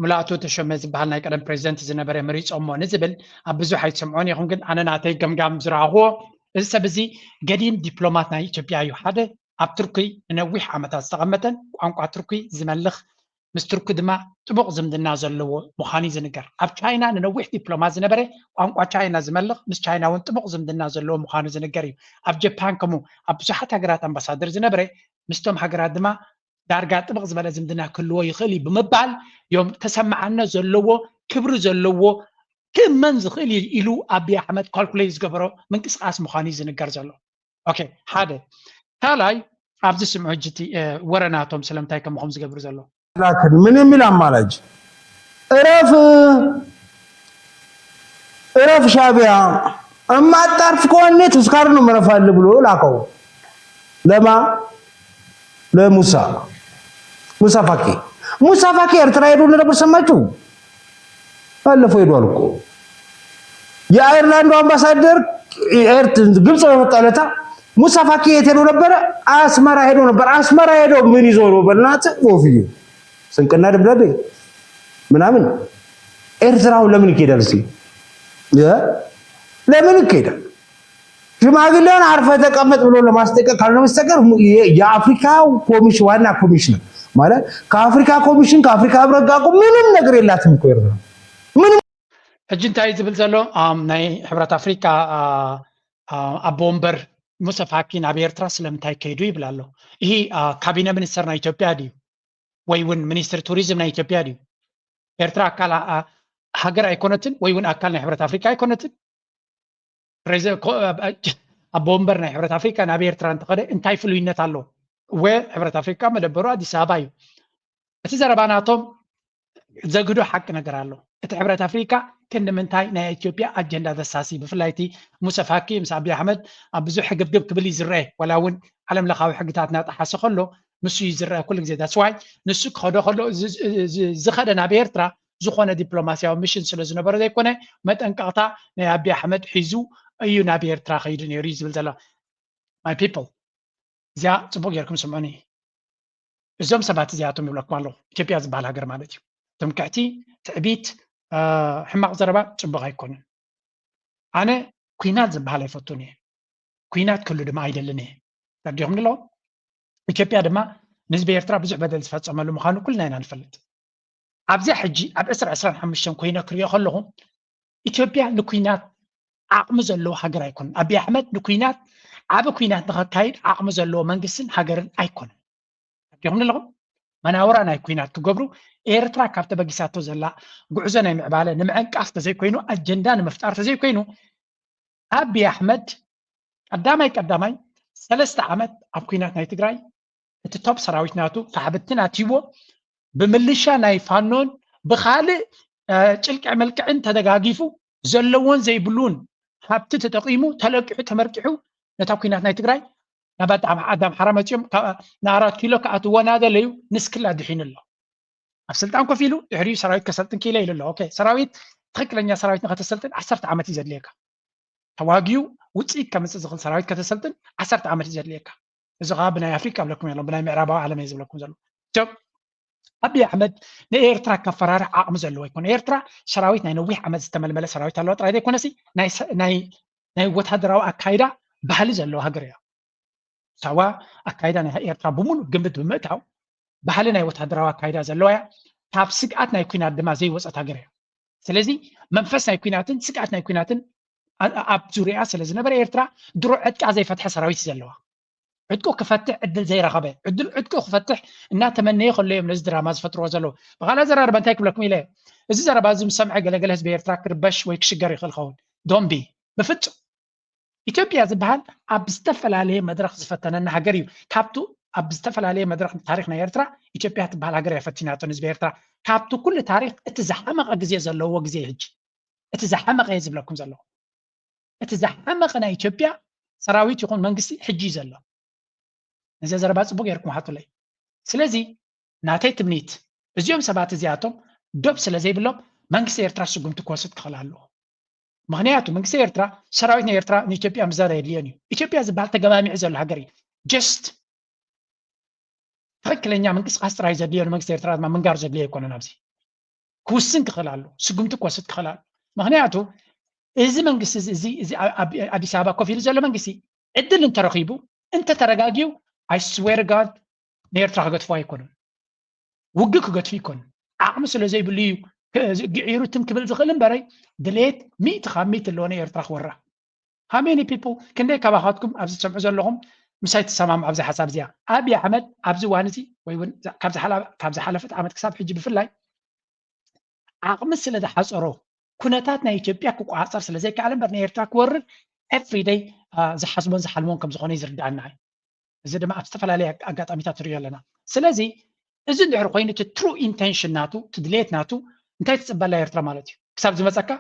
ሙላቱ ተሾመ ዝበሃል ናይ ቀደም ፕሬዚደንት ዝነበረ መሪጾሞ ንዝብል ኣብ ብዙሕ ኣይትሰምዖን ኢኹም፣ ግን ኣነ ናተይ ገምጋም ዝረኣኽዎ እዚ ሰብ እዚ ገዲም ዲፕሎማት ናይ ኢትዮጵያ እዩ። ሓደ ኣብ ቱርኪ ንነዊሕ ዓመታት ዝተቐመጠን ቋንቋ ቱርኪ ዝመልኽ ምስ ቱርኪ ድማ ጥቡቕ ዝምድና ዘለዎ ምዃኑ እዩ ዝንገር። ኣብ ቻይና ንነዊሕ ዲፕሎማት ዝነበረ ቋንቋ ቻይና ዝመልኽ ምስ ቻይና እውን ጥቡቕ ዝምድና ዘለዎ ምዃኑ ዝንገር እዩ። ኣብ ጀፓን ከምኡ ኣብ ብዙሓት ሃገራት ኣምባሳደር ዝነበረ ምስቶም ሃገራት ድማ ዳርጋ ጥብቕ ዝበለ ዝምድና ክህልዎ ይኽእል እዩ ብምባል እዮም ተሰማዕነት ዘለዎ ክብሪ ዘለዎ ክእመን ዝኽእል እዩ ኢሉ ኣቢ ኣሕመድ ካልኩሌት ዝገበሮ ምንቅስቃስ ምዃኑ እዩ ዝንገር ዘሎ። ኦኬ ሓደ ካልኣይ ኣብዚ ስምዑ ሕጂ እቲ ወረ ናቶም ስለምንታይ ከም ምኹም ዝገብር ዘሎ ላክን ምንም ይል አማላጅ እረፍ እረፍ ሻቢያ እማ አጣርፍ ከሆነ ተስካር ነው መረፋል ብሎ ላከው ለማ ለሙሳ ሙሳ ፋኪ ሙሳ ፋኪ ኤርትራ ሄዶ እንደነበር ሰማችሁ ባለፈው ሄዷል እኮ የአየርላንዱ አምባሳደር ግብፅ በመጣ ለታ ሙሳ ፋኪ የት ሄዶ ነበረ? አስመራ ሄዶ ነበር። አስመራ ሄዶ ምን ይዞ ነው? በእናትህ ወፍዬ ስንቅና ደብዳቤ ምናምን። ኤርትራው ለምን ይኬዳል? እስኪ ለምን ይኬዳል? ሽማግሌውን አርፈ ተቀመጥ ብሎ ለማስጠንቀቅ ካልሆነ በስተቀር የአፍሪካ ኮሚሽን ዋና ኮሚሽነር ማለት ከአፍሪካ ኮሚሽን ከአፍሪካ ህብረት ጋር ምንም ነገር የላትም እኮ ኤርትራ። ምንም ሕጂ እንታይ ዝብል ዘሎ ናይ ሕብረት ኣፍሪካ ኣቦ ወንበር ሙሰ ፋኪ ናብ ኤርትራ ስለምንታይ ከይዱ ይብል ኣሎ። ይህ ካቢነ ሚኒስተር ናይ ኢትዮጵያ ድዩ ወይ እውን ሚኒስትር ቱሪዝም ናይ ኢትዮጵያ ድዩ? ኤርትራ ኣካል ሃገር ኣይኮነትን ወይ እውን ኣካል ናይ ሕብረት ኣፍሪካ ኣይኮነትን። ኣቦ ወንበር ናይ ሕብረት ኣፍሪካ ናብ ኤርትራ እንተኸደ እንታይ ፍሉይነት ኣሎ? እወ፣ ሕብረት ኣፍሪካ መደበሩ ኣዲስ ኣበባ እዩ። እቲ ዘረባ ናቶም ዘግዶ ሓቂ ነገር ኣሎ። እቲ ሕብረት ኣፍሪካ ክንዲ ምንታይ ናይ ኢትዮጵያ ኣጀንዳ ዘሳሲ፣ ብፍላይ እቲ ሙሰ ፋኪ ምስ ኣብይ ኣሕመድ ኣብ ብዙሕ ሕግብግብ ክብል እዩ ዝረአ። ዋላ እውን ዓለም ለኻዊ ሕግታት እናጠሓሰ ከሎ ንሱ እዩ ዝረአ ኩሉ ግዜ። ዳስዋይ ንሱ ክኸዶ ከሎ ዝኸደ ናብ ኤርትራ ዝኾነ ዲፕሎማሲያዊ ሚሽን ስለ ዝነበሮ ዘይኮነ መጠንቀቕታ ናይ ኣብይ ኣሕመድ ሒዙ እዩ ናብ ኤርትራ ከይዱ ነይሩ እዩ ዝብል ዘሎ። My people፣ እዚኣ ፅቡቅ ጌርኩም ስምዑኒ። እዞም ሰባት እዚኣቶም ይብለኩም ኣለኹ፣ ኢትዮጵያ ዝበሃል ሃገር ማለት እዩ። ትምክሕቲ፣ ትዕቢት፣ ሕማቅ ዘረባ ፅቡቅ ኣይኮንን። ኣነ ኩናት ዝበሃል ኣይፈቱን እየ። ኩናት ክህሉ ድማ ኣይደልን እየ። ተረዲኹም ዶ? ኢትዮጵያ ድማ ንህዝቢ ኤርትራ ብዙሕ በደል ዝፈፀመሉ ምዃኑ ኩልና ኢና ንፈልጥ። ኣብዚኣ ሕጂ ኣብ ዕስራ ዕስራን ሓሙሽተን ኮይነ ክሪኦ ከለኹ ኢትዮጵያ ንኩናት ዓቕሚ ዘለዎ ሃገር ኣይኮነን። ኣብይ ኣሕመድ ንኩናት ዓቢ ኩናት ንኸካይድ ዓቕሚ ዘለዎ መንግስትን ሃገርን ኣይኮነን። ተረዲኹም ኣለኹም? መናውራ ናይ ኩናት ክገብሩ ኤርትራ ካብ ተበጊሳቶ ዘላ ጉዕዞ ናይ ምዕባለ ንምዕንቃፍ ተዘይኮይኑ ኣጀንዳ ንምፍጣር ተዘይኮይኑ ኣብይ ኣሕመድ ቀዳማይ ቀዳማይ ሰለስተ ዓመት ኣብ ኩናት ናይ ትግራይ እቲ ቶፕ ሰራዊት ናቱ ፋሕብትን ኣትይዎ ብምልሻ ናይ ፋኖን ብካልእ ጭልቅዕ ምልቅዕን ተደጋጊፉ ዘለዎን ዘይብሉን ሃብቲ ተጠቂሙ ተለቂሑ ተመርቂሑ ነታ ኩናት ናይ ትግራይ ናብ ኣዳም ሓራ መፂኦም ንኣራት ኪሎ ክኣትዎ እናደለዩ ንስክላ ድሒኑ ኣሎ። ኣብ ስልጣን ኮፍ ኢሉ ድሕሪኡ ሰራዊት ከሰልጥን ክኢለ ኢሉ ኣሎ። ኦኬ፣ ሰራዊት ትኽክለኛ ሰራዊት ንኸተሰልጥን ዓሰርተ ዓመት እዩ ዘድልየካ። ተዋጊኡ ውፅኢት ከምፅእ ዝኽእል ሰራዊት ከተሰልጥን ዓሰርተ ዓመት እዩ ዘድልየካ። እዚ ከዓ ብናይ ኣፍሪካ ይብለኩም የሎም ብናይ ምዕራባዊ ዓለም እየ ዝብለኩም ዘሎ። ኣብይ ኣሕመድ ንኤርትራ ከፈራርሕ ዓቕሚ ዘለዎ ኣይኮነ። ኤርትራ ሰራዊት ናይ ነዊሕ ዓመት ዝተመልመለ ሰራዊት ኣለዋ ጥራይ ዘይኮነሲ ናይ ወታደራዊ ኣካይዳ ባህሊ ዘለዎ ሃገር እያ። ሳዋ ኣካይዳ ናይ ኤርትራ ብምሉእ ግምት ብምእታው ባህሊ ናይ ወታደራዊ ኣካይዳ ዘለዋ እያ። ካብ ስግኣት ናይ ኩናት ድማ ዘይወፀት ሃገር እያ። ስለዚ መንፈስ ናይ ኩናትን ስግኣት ናይ ኩናትን ኣብ ዙሪያ ስለ ዝነበረ ኤርትራ ድሮ ዕጥቃ ዘይፈትሐ ሰራዊት እዩ ዘለዋ። ዕጥቁ ክፈትሕ ዕድል ዘይረኸበ ዕድል ዕጥቁ ክፈትሕ እናተመነየ ከሎ እዮም ነዚ ድራማ ዝፈጥርዎ ዘለዉ። ብካልእ ኣዘራርባ እንታይ ክብለኩም ኢለ እዚ ዘረባ እዚ ምስ ሰምዐ ገለገለ ህዝቢ ኤርትራ ክርበሽ ወይ ክሽገር ይኽእል ኸውን። ዶምቢ ብፍጹም ኢትዮጵያ ዝበሃል ኣብ ዝተፈላለየ መድረኽ ዝፈተነና ሃገር እዩ። ካብቱ ኣብ ዝተፈላለየ መድረኽ ታሪኽ ናይ ኤርትራ ኢትዮጵያ ትበሃል ሃገር እያ ፈቲናቶ ንህዝቢ ኤርትራ። ካብቱ ኩሉ ታሪኽ እቲ ዝሓመቐ ግዜ ዘለዎ ግዜ እዩ ሕጂ። እቲ ዝሓመቐ እየ ዝብለኩም ዘለኹ። እቲ ዝሓመቐ ናይ ኢትዮጵያ ሰራዊት ይኹን መንግስቲ ሕጂ እዩ ዘሎ። ነዚ ዘረባ ፅቡቅ ጌርኩም ሓቱለይ። ስለዚ ናተይ ትምኒት እዚኦም ሰባት እዚኣቶም ዶብ ስለ ዘይብሎም መንግስቲ ኤርትራ ስጉምቲ ክወስድ ክኽእል ኣለዎ። ምክንያቱ መንግስቲ ኤርትራ ሰራዊት ናይ ኤርትራ ንኢትዮጵያ ምዛር የድልዮን እዩ። ኢትዮጵያ ዝበሃል ተገማሚዑ ዘሎ ሃገር እዩ። ጀስት ትኽክለኛ ምንቅስቃስ ጥራይ ዘድልዮ ንመንግስቲ ኤርትራ ድማ ምንጋር ዘድልዮ ኣይኮነን። ኣብዚ ክውስን ክኽእል ኣሎ፣ ስጉምቲ ክወስድ ክኽእል ኣሎ። ምክንያቱ እዚ መንግስቲ እዚ እዚ ኣብ ኣዲስ ኣበባ ኮፍ ኢሉ ዘሎ መንግስቲ ዕድል እንተረኺቡ እንተተረጋጊዩ I swear to God ንኤርትራ ክገድፎ ኣይኮኑን። ውግእ ክገድፉ ይኮኑን። ዓቕሚ ስለ ዘይብሉ እዩ ግዒሩ ትም ክብል ዝኽእል እምበረይ ድሌት ሚእቲ ካብ ሚእቲ ኣለዎ ንኤርትራ ክወራ። How many people ክንደይ ካባኻትኩም ኣብዚ ትሰምዑ ዘለኹም ምሳይ ትሰማምዑ ኣብዚ ሓሳብ እዚኣ? ኣብይ ኣሕመድ ኣብዚ እዋን እዚ ወይ እውን ካብ ዝሓለፈት ዓመት ክሳብ ሕጂ ብፍላይ ዓቕሚ ስለ ዝሓፀሮ ኩነታት ናይ ኢትዮጵያ ክቆፃፀር ስለ ዘይከኣለ እምበር ንኤርትራ ክወርር everyday ዝሓስቦን ዝሓልሞን ከም ዝኾነ እዩ ዝርድኣና። እዚ ድማ ኣብ ዝተፈላለየ ኣጋጣሚታት ንሪኦ ኣለና። ስለዚ እዚ እንድሕር ኮይኑ እቲ true intention ናቱ እቲ ድሌት ናቱ እንታይ ትፅበላ ኤርትራ ማለት እዩ? ክሳብ ዝመፀካ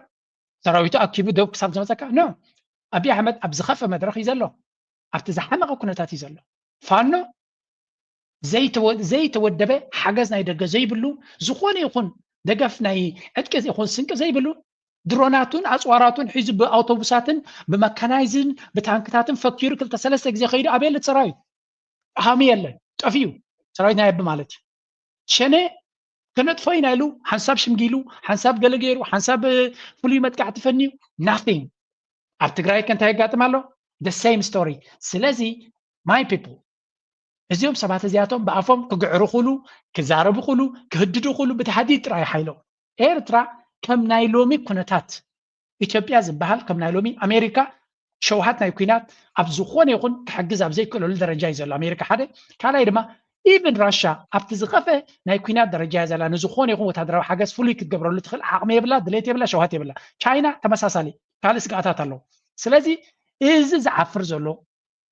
ሰራዊቱ ኣኪቡ ደው ክሳብ ዝመፀካ no። ኣብይ ኣሕመድ ኣብ ዝኸፍአ መድረኽ እዩ ዘሎ። ኣብቲ ዝሓመቐ ኩነታት እዩ ዘሎ። ፋኖ ዘይተወደበ ሓገዝ ናይ ደገ ዘይብሉ ዝኾነ ይኹን ደገፍ ናይ ዕጥቂ ዘይኮን ስንቂ ዘይብሉ ድሮናቱን ኣፅዋራቱን ሒዙ ብኣውቶቡሳትን ብመካናይዝን ብታንክታትን ፈኪሩ ክልተ ሰለስተ ግዜ ከይዱ ኣበየለ ሰራዊት ሃሚ የለን ጠፊኡ ሰራዊት ናይ ኣቢ ማለት እዩ። ሸኔ ክነጥፎ ኢና ኢሉ ሓንሳብ ሽምጊሉ ሓንሳብ ገለ ገይሩ ሓንሳብ ፍሉይ መጥቃዕቲ ፈንዩ ናቲንግ። ኣብ ትግራይ ከ እንታይ የጋጥም ኣሎ? The same story። ስለዚ my people እዚኦም ሰባት እዚኣቶም ብኣፎም ክግዕሩ ክሉ ክዛረቡ ክሉ ክህድዱ ክሉ ብተሃዲድ ጥራይ ሓይሎም ኤርትራ ከም ናይ ሎሚ ኩነታት ኢትዮጵያ ዝበሃል ከም ናይ ሎሚ ኣሜሪካ ሸውሃት ናይ ኩናት ኣብ ዝኾነ ይኹን ክሕግዝ ኣብ ዘይክእለሉ ደረጃ እዩ ዘሎ ኣሜሪካ ሓደ። ካልኣይ ድማ ኢቨን ራሻ ኣብቲ ዝኸፈ ናይ ኩናት ደረጃ እያ ዘላ። ንዝኾነ ይኹን ወታደራዊ ሓገዝ ፍሉይ ክትገብረሉ ትኽእል ዓቕሚ የብላ፣ ድሌት የብላ፣ ሸውሃት የብላ። ቻይና ተመሳሳሊ ካልእ ስግኣታት ኣለዎ። ስለዚ እዚ ዝዓፍር ዘሎ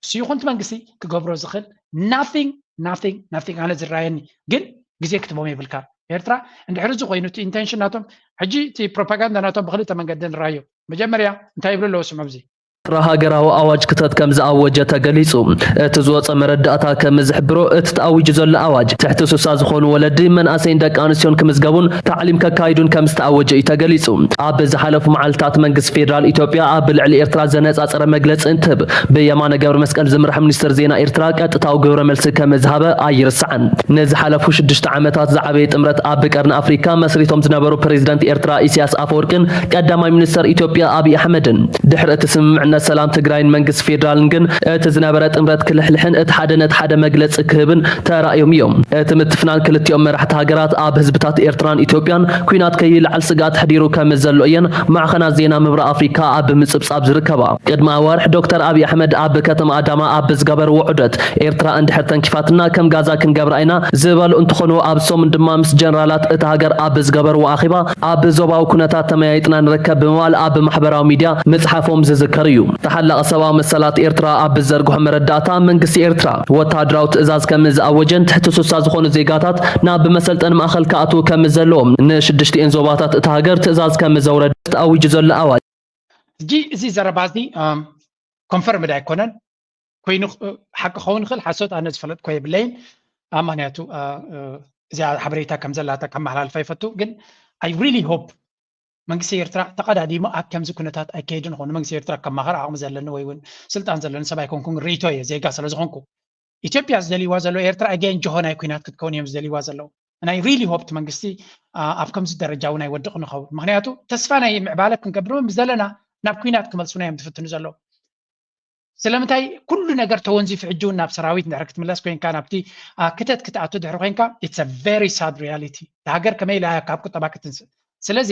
እሱ ይኹን እቲ መንግስቲ ክገብሮ ዝኽእል nothing nothing nothing ኣነ ዝረኣየኒ ግን ግዜ ክትቦም የብልካ። ኤርትራ እንድሕር እዚ ኮይኑ እቲ ኢንቴንሽን ናቶም ሕጂ እቲ ፕሮፓጋንዳ ናቶም ብክልተ መንገዲ ንራዮ። መጀመርያ እንታይ ይብሉ ኣለዎ ስምዑ። እዚ ኤርትራ ሃገራዊ ኣዋጅ ክተት ከም ዝኣወጀ ተገሊጹ። እቲ ዝወጸ መረዳእታ ከም ዝሕብሮ እቲ ተኣዊጁ ዘሎ ኣዋጅ ትሕቲ ሱሳ ዝኾኑ ወለዲ መናእሰይን ደቂ ኣንስትዮን ክምዝገቡን ታዕሊም ከካይዱን ከም ዝተኣወጀ እዩ ተገሊጹ። ኣብ ዝሓለፉ መዓልታት መንግስቲ ፌደራል ኢትዮጵያ ኣብ ልዕሊ ኤርትራ ዘነጻጸረ መግለጺ እንትህብ ብየማነ ገብረ መስቀል ዝምራሕ ሚኒስትር ዜና ኤርትራ ቀጥታዊ ግብረ መልሲ ከም ዝሃበ ኣይርሳዕን። ንዝሓለፉ ሽዱሽተ ዓመታት ዝዓበየ ጥምረት ኣብ ቀርኒ ኣፍሪካ መስሪቶም ዝነበሩ ፕሬዚደንት ኤርትራ ኢሳያስ ኣፈወርቅን ቀዳማይ ሚኒስትር ኢትዮጵያ ኣብይ ኣሕመድን ድሕሪ እቲ ስምምዕነት ሰላም ትግራይን መንግስቲ ፌደራልን ግን እቲ ዝነበረ ጥምረት ክልሕልሕን እቲ ሓደ ነቲ ሓደ መግለፂ ክህብን ተራእዮም እዮም። እቲ ምትፍናን ክልቲኦም መራሕቲ ሃገራት ኣብ ህዝብታት ኤርትራን ኢትዮጵያን ኩናት ከይለዓል ስግኣት ኣሕዲሩ ከም ዘሎ እየን ማዕኸናት ዜና ምብራቕ ኣፍሪካ ኣብ ምፅብፃብ ዝርከባ። ቅድሚ ኣዋርሕ ዶክተር ኣብይ ኣሕመድ ኣብ ከተማ ኣዳማ ኣብ ዝገበርዎ ዑደት ኤርትራ እንድሕር ተንኪፋትና ከም ጋዛ ክንገብራ ኢና ዝበሉ እንትኾኑ ኣብ ሰሙን ድማ ምስ ጀነራላት እታ ሃገር ኣብ ዝገበርዎ ኣኼባ ኣብ ዞባዊ ኩነታት ተመያይጥና ንርከብ ብምባል ኣብ ማሕበራዊ ሚድያ ምፅሓፎም ዝዝከር እዩ። ተሓላቒ ሰብኣዊ መሰላት ኤርትራ ኣብ ዝዘርግሖ መረዳእታ መንግስቲ ኤርትራ ወታደራዊ ትእዛዝ ከም ዝኣወጀን ትሕቲ ሱሳ ዝኾኑ ዜጋታት ናብ መሰልጠኒ ማእኸል ክኣትዉ ከም ዘለዎም ንሽዱሽቲኤን ዞባታት እታ ሃገር ትእዛዝ ከም ዘውረደ ተኣዊጁ ዘሎ ኣዋጅ። ሕጂ እዚ ዘረባ እዚ ኮንፈርምድ ኣይኮነን ኮይኑ ሓቂ ክኸውን ይኽእል ሓሶት ኣነ ዝፈለጥኮ የብለይን። ምክንያቱ እዚኣ ሓበሬታ ከም ዘላታ ከመሓላልፋ ይፈቱ ግን I really hope መንግስቲ ኤርትራ ተቐዳዲሙ ኣብ ከምዚ ኩነታት ኣይከይድን ኾኑ መንግስቲ ኤርትራ ከማኸር ዓቕሚ ዘለኒ ወይ እውን ስልጣን ዘለኒ ሰብ ኣይኮንኩን ርእይቶ እየ ዜጋ ስለ ዝኾንኩ ኢትዮጵያ ዝደልይዋ ዘሎ ኤርትራ ኣገን ጆሆ ናይ ኩናት ክትከውን እዮም ዝደልይዋ ዘለዉ ናይ really hope መንግስቲ ኣብ ከምዚ ደረጃ እውን ኣይወድቕ ንኸውን ምክንያቱ ተስፋ ናይ ምዕባለ ክንገብር ምስ ዘለና ናብ ኩናት ክመልሱና እዮም ዝፍትኑ ዘለዉ ስለምንታይ ኩሉ ነገር ተወንዚፉ ሕጂ እውን ናብ ሰራዊት እንድሕር ክትምለስ ኮይንካ ናብቲ ክተት ክትኣቱ ድሕሪ ኮይንካ it's a very sad reality ሃገር ከመይ ኢላ ካብ ቁጠባ ክትንስእ ስለዚ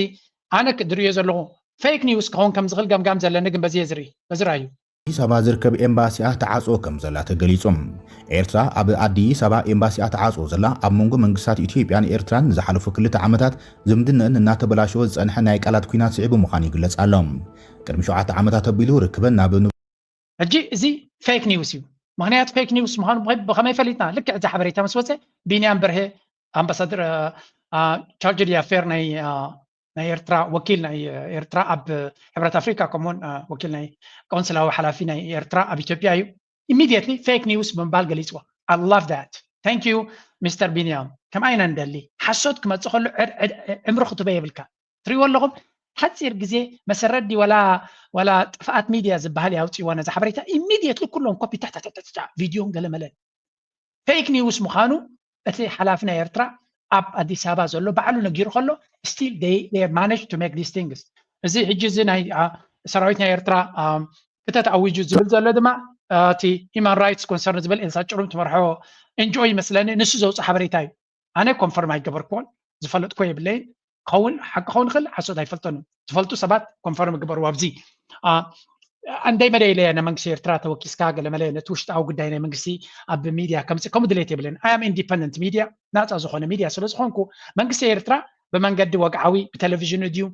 ኣነ ዝርእዮ ዘለኹ fake news ክኸውን ከም ዝኽእል ገምጋም ዘለኒ ግን በዚ ዝርኢ በዚ ራዩ ኣዲስ ኣበባ ዝርከብ ኤምባሲኣ ተዓፅዎ ከም ዘላ ተገሊፁ። ኤርትራ ኣብ ኣዲስ ኣበባ ኤምባሲኣ ተዓፅዎ ዘላ ኣብ መንጎ መንግስታት ኢትዮጵያን ኤርትራን ንዝሓለፉ ክልተ ዓመታት ዝምድነን እናተበላሸወ ዝፀንሐ ናይ ቃላት ኲናት ስዒቡ ምዃኑ ይግለፅ ኣሎ። ቅድሚ ሸውዓተ ዓመታት ኣቢሉ ርክበን ናብ ሕጂ እዚ fake news እዩ። ምኽንያቱ fake news ምዃኑ ብኸመይ ፈሊጥና? ልክዕ እዚ ሓበሬታ ምስ ወፀ ቢንያም በርሄ ኣምባሳደር chargé d'affaires ናይ ናይ ኤርትራ ወኪል ናይ ኤርትራ ኣብ ሕብረት ኣፍሪካ ከምኡውን ወኪል ናይ ቆንስላዊ ሓላፊ ናይ ኤርትራ ኣብ ኢትዮጵያ እዩ immediately fake news ብምባል ገሊፅዋ I love that thank you Mister ቢንያም ከምኣ ኢና ንደሊ ሓሶት ክመፅእ ከሎ ዕምሪ ክትበ የብልካ ትሪእዎ ኣለኹም ሓፂር ግዜ መሰረት ድዩ ዋላ ዋላ ጥፍኣት ሚድያ ዝበሃል የውፅእዋ ነዛ ሓበሬታ immediately ኩሎም ኮፒ ታሕታሕታሕታ ቪድዮን ገለመለን fake news ምዃኑ እቲ ሓላፊ ናይ ኤርትራ ኣብ ኣዲስ ኣበባ ዘሎ ባዕሉ ነጊሩ ከሎ still they manage to make these things እዚ ሕጂ እዚ ናይ ሰራዊት ናይ ኤርትራ ክተት ኣዊጁ ዝብል ዘሎ ድማ እቲ human rights concern ዝብል ኤልሳ ጭሩም ትመርሖ NGO ይመስለኒ ንሱ ዘውፅእ ሓበሬታ እዩ ኣነ confirm ኣይገበርክዎን ዝፈለጥኮ የብለይን ክኸውን ሓቂ ክኸውን ይኽእል ሓሶት ኣይፈልጠን ዝፈልጡ ሰባት confirm ግበሩ ኣብዚ ኣንደይ መደይ ኢለ ናይ መንግስቲ ኤርትራ ተወኪስካ ገለመለ ነቲ ውሽጣዊ ጉዳይ ናይ መንግስቲ ኣብ ሚድያ ከምፅእ ከምኡ ድሌት የብለን I am independent media ናፃ ዝኾነ ሚድያ ስለ ዝኾንኩ መንግስቲ ኤርትራ ብመንገዲ ወግዓዊ ብቴሌቪዥን ድዩ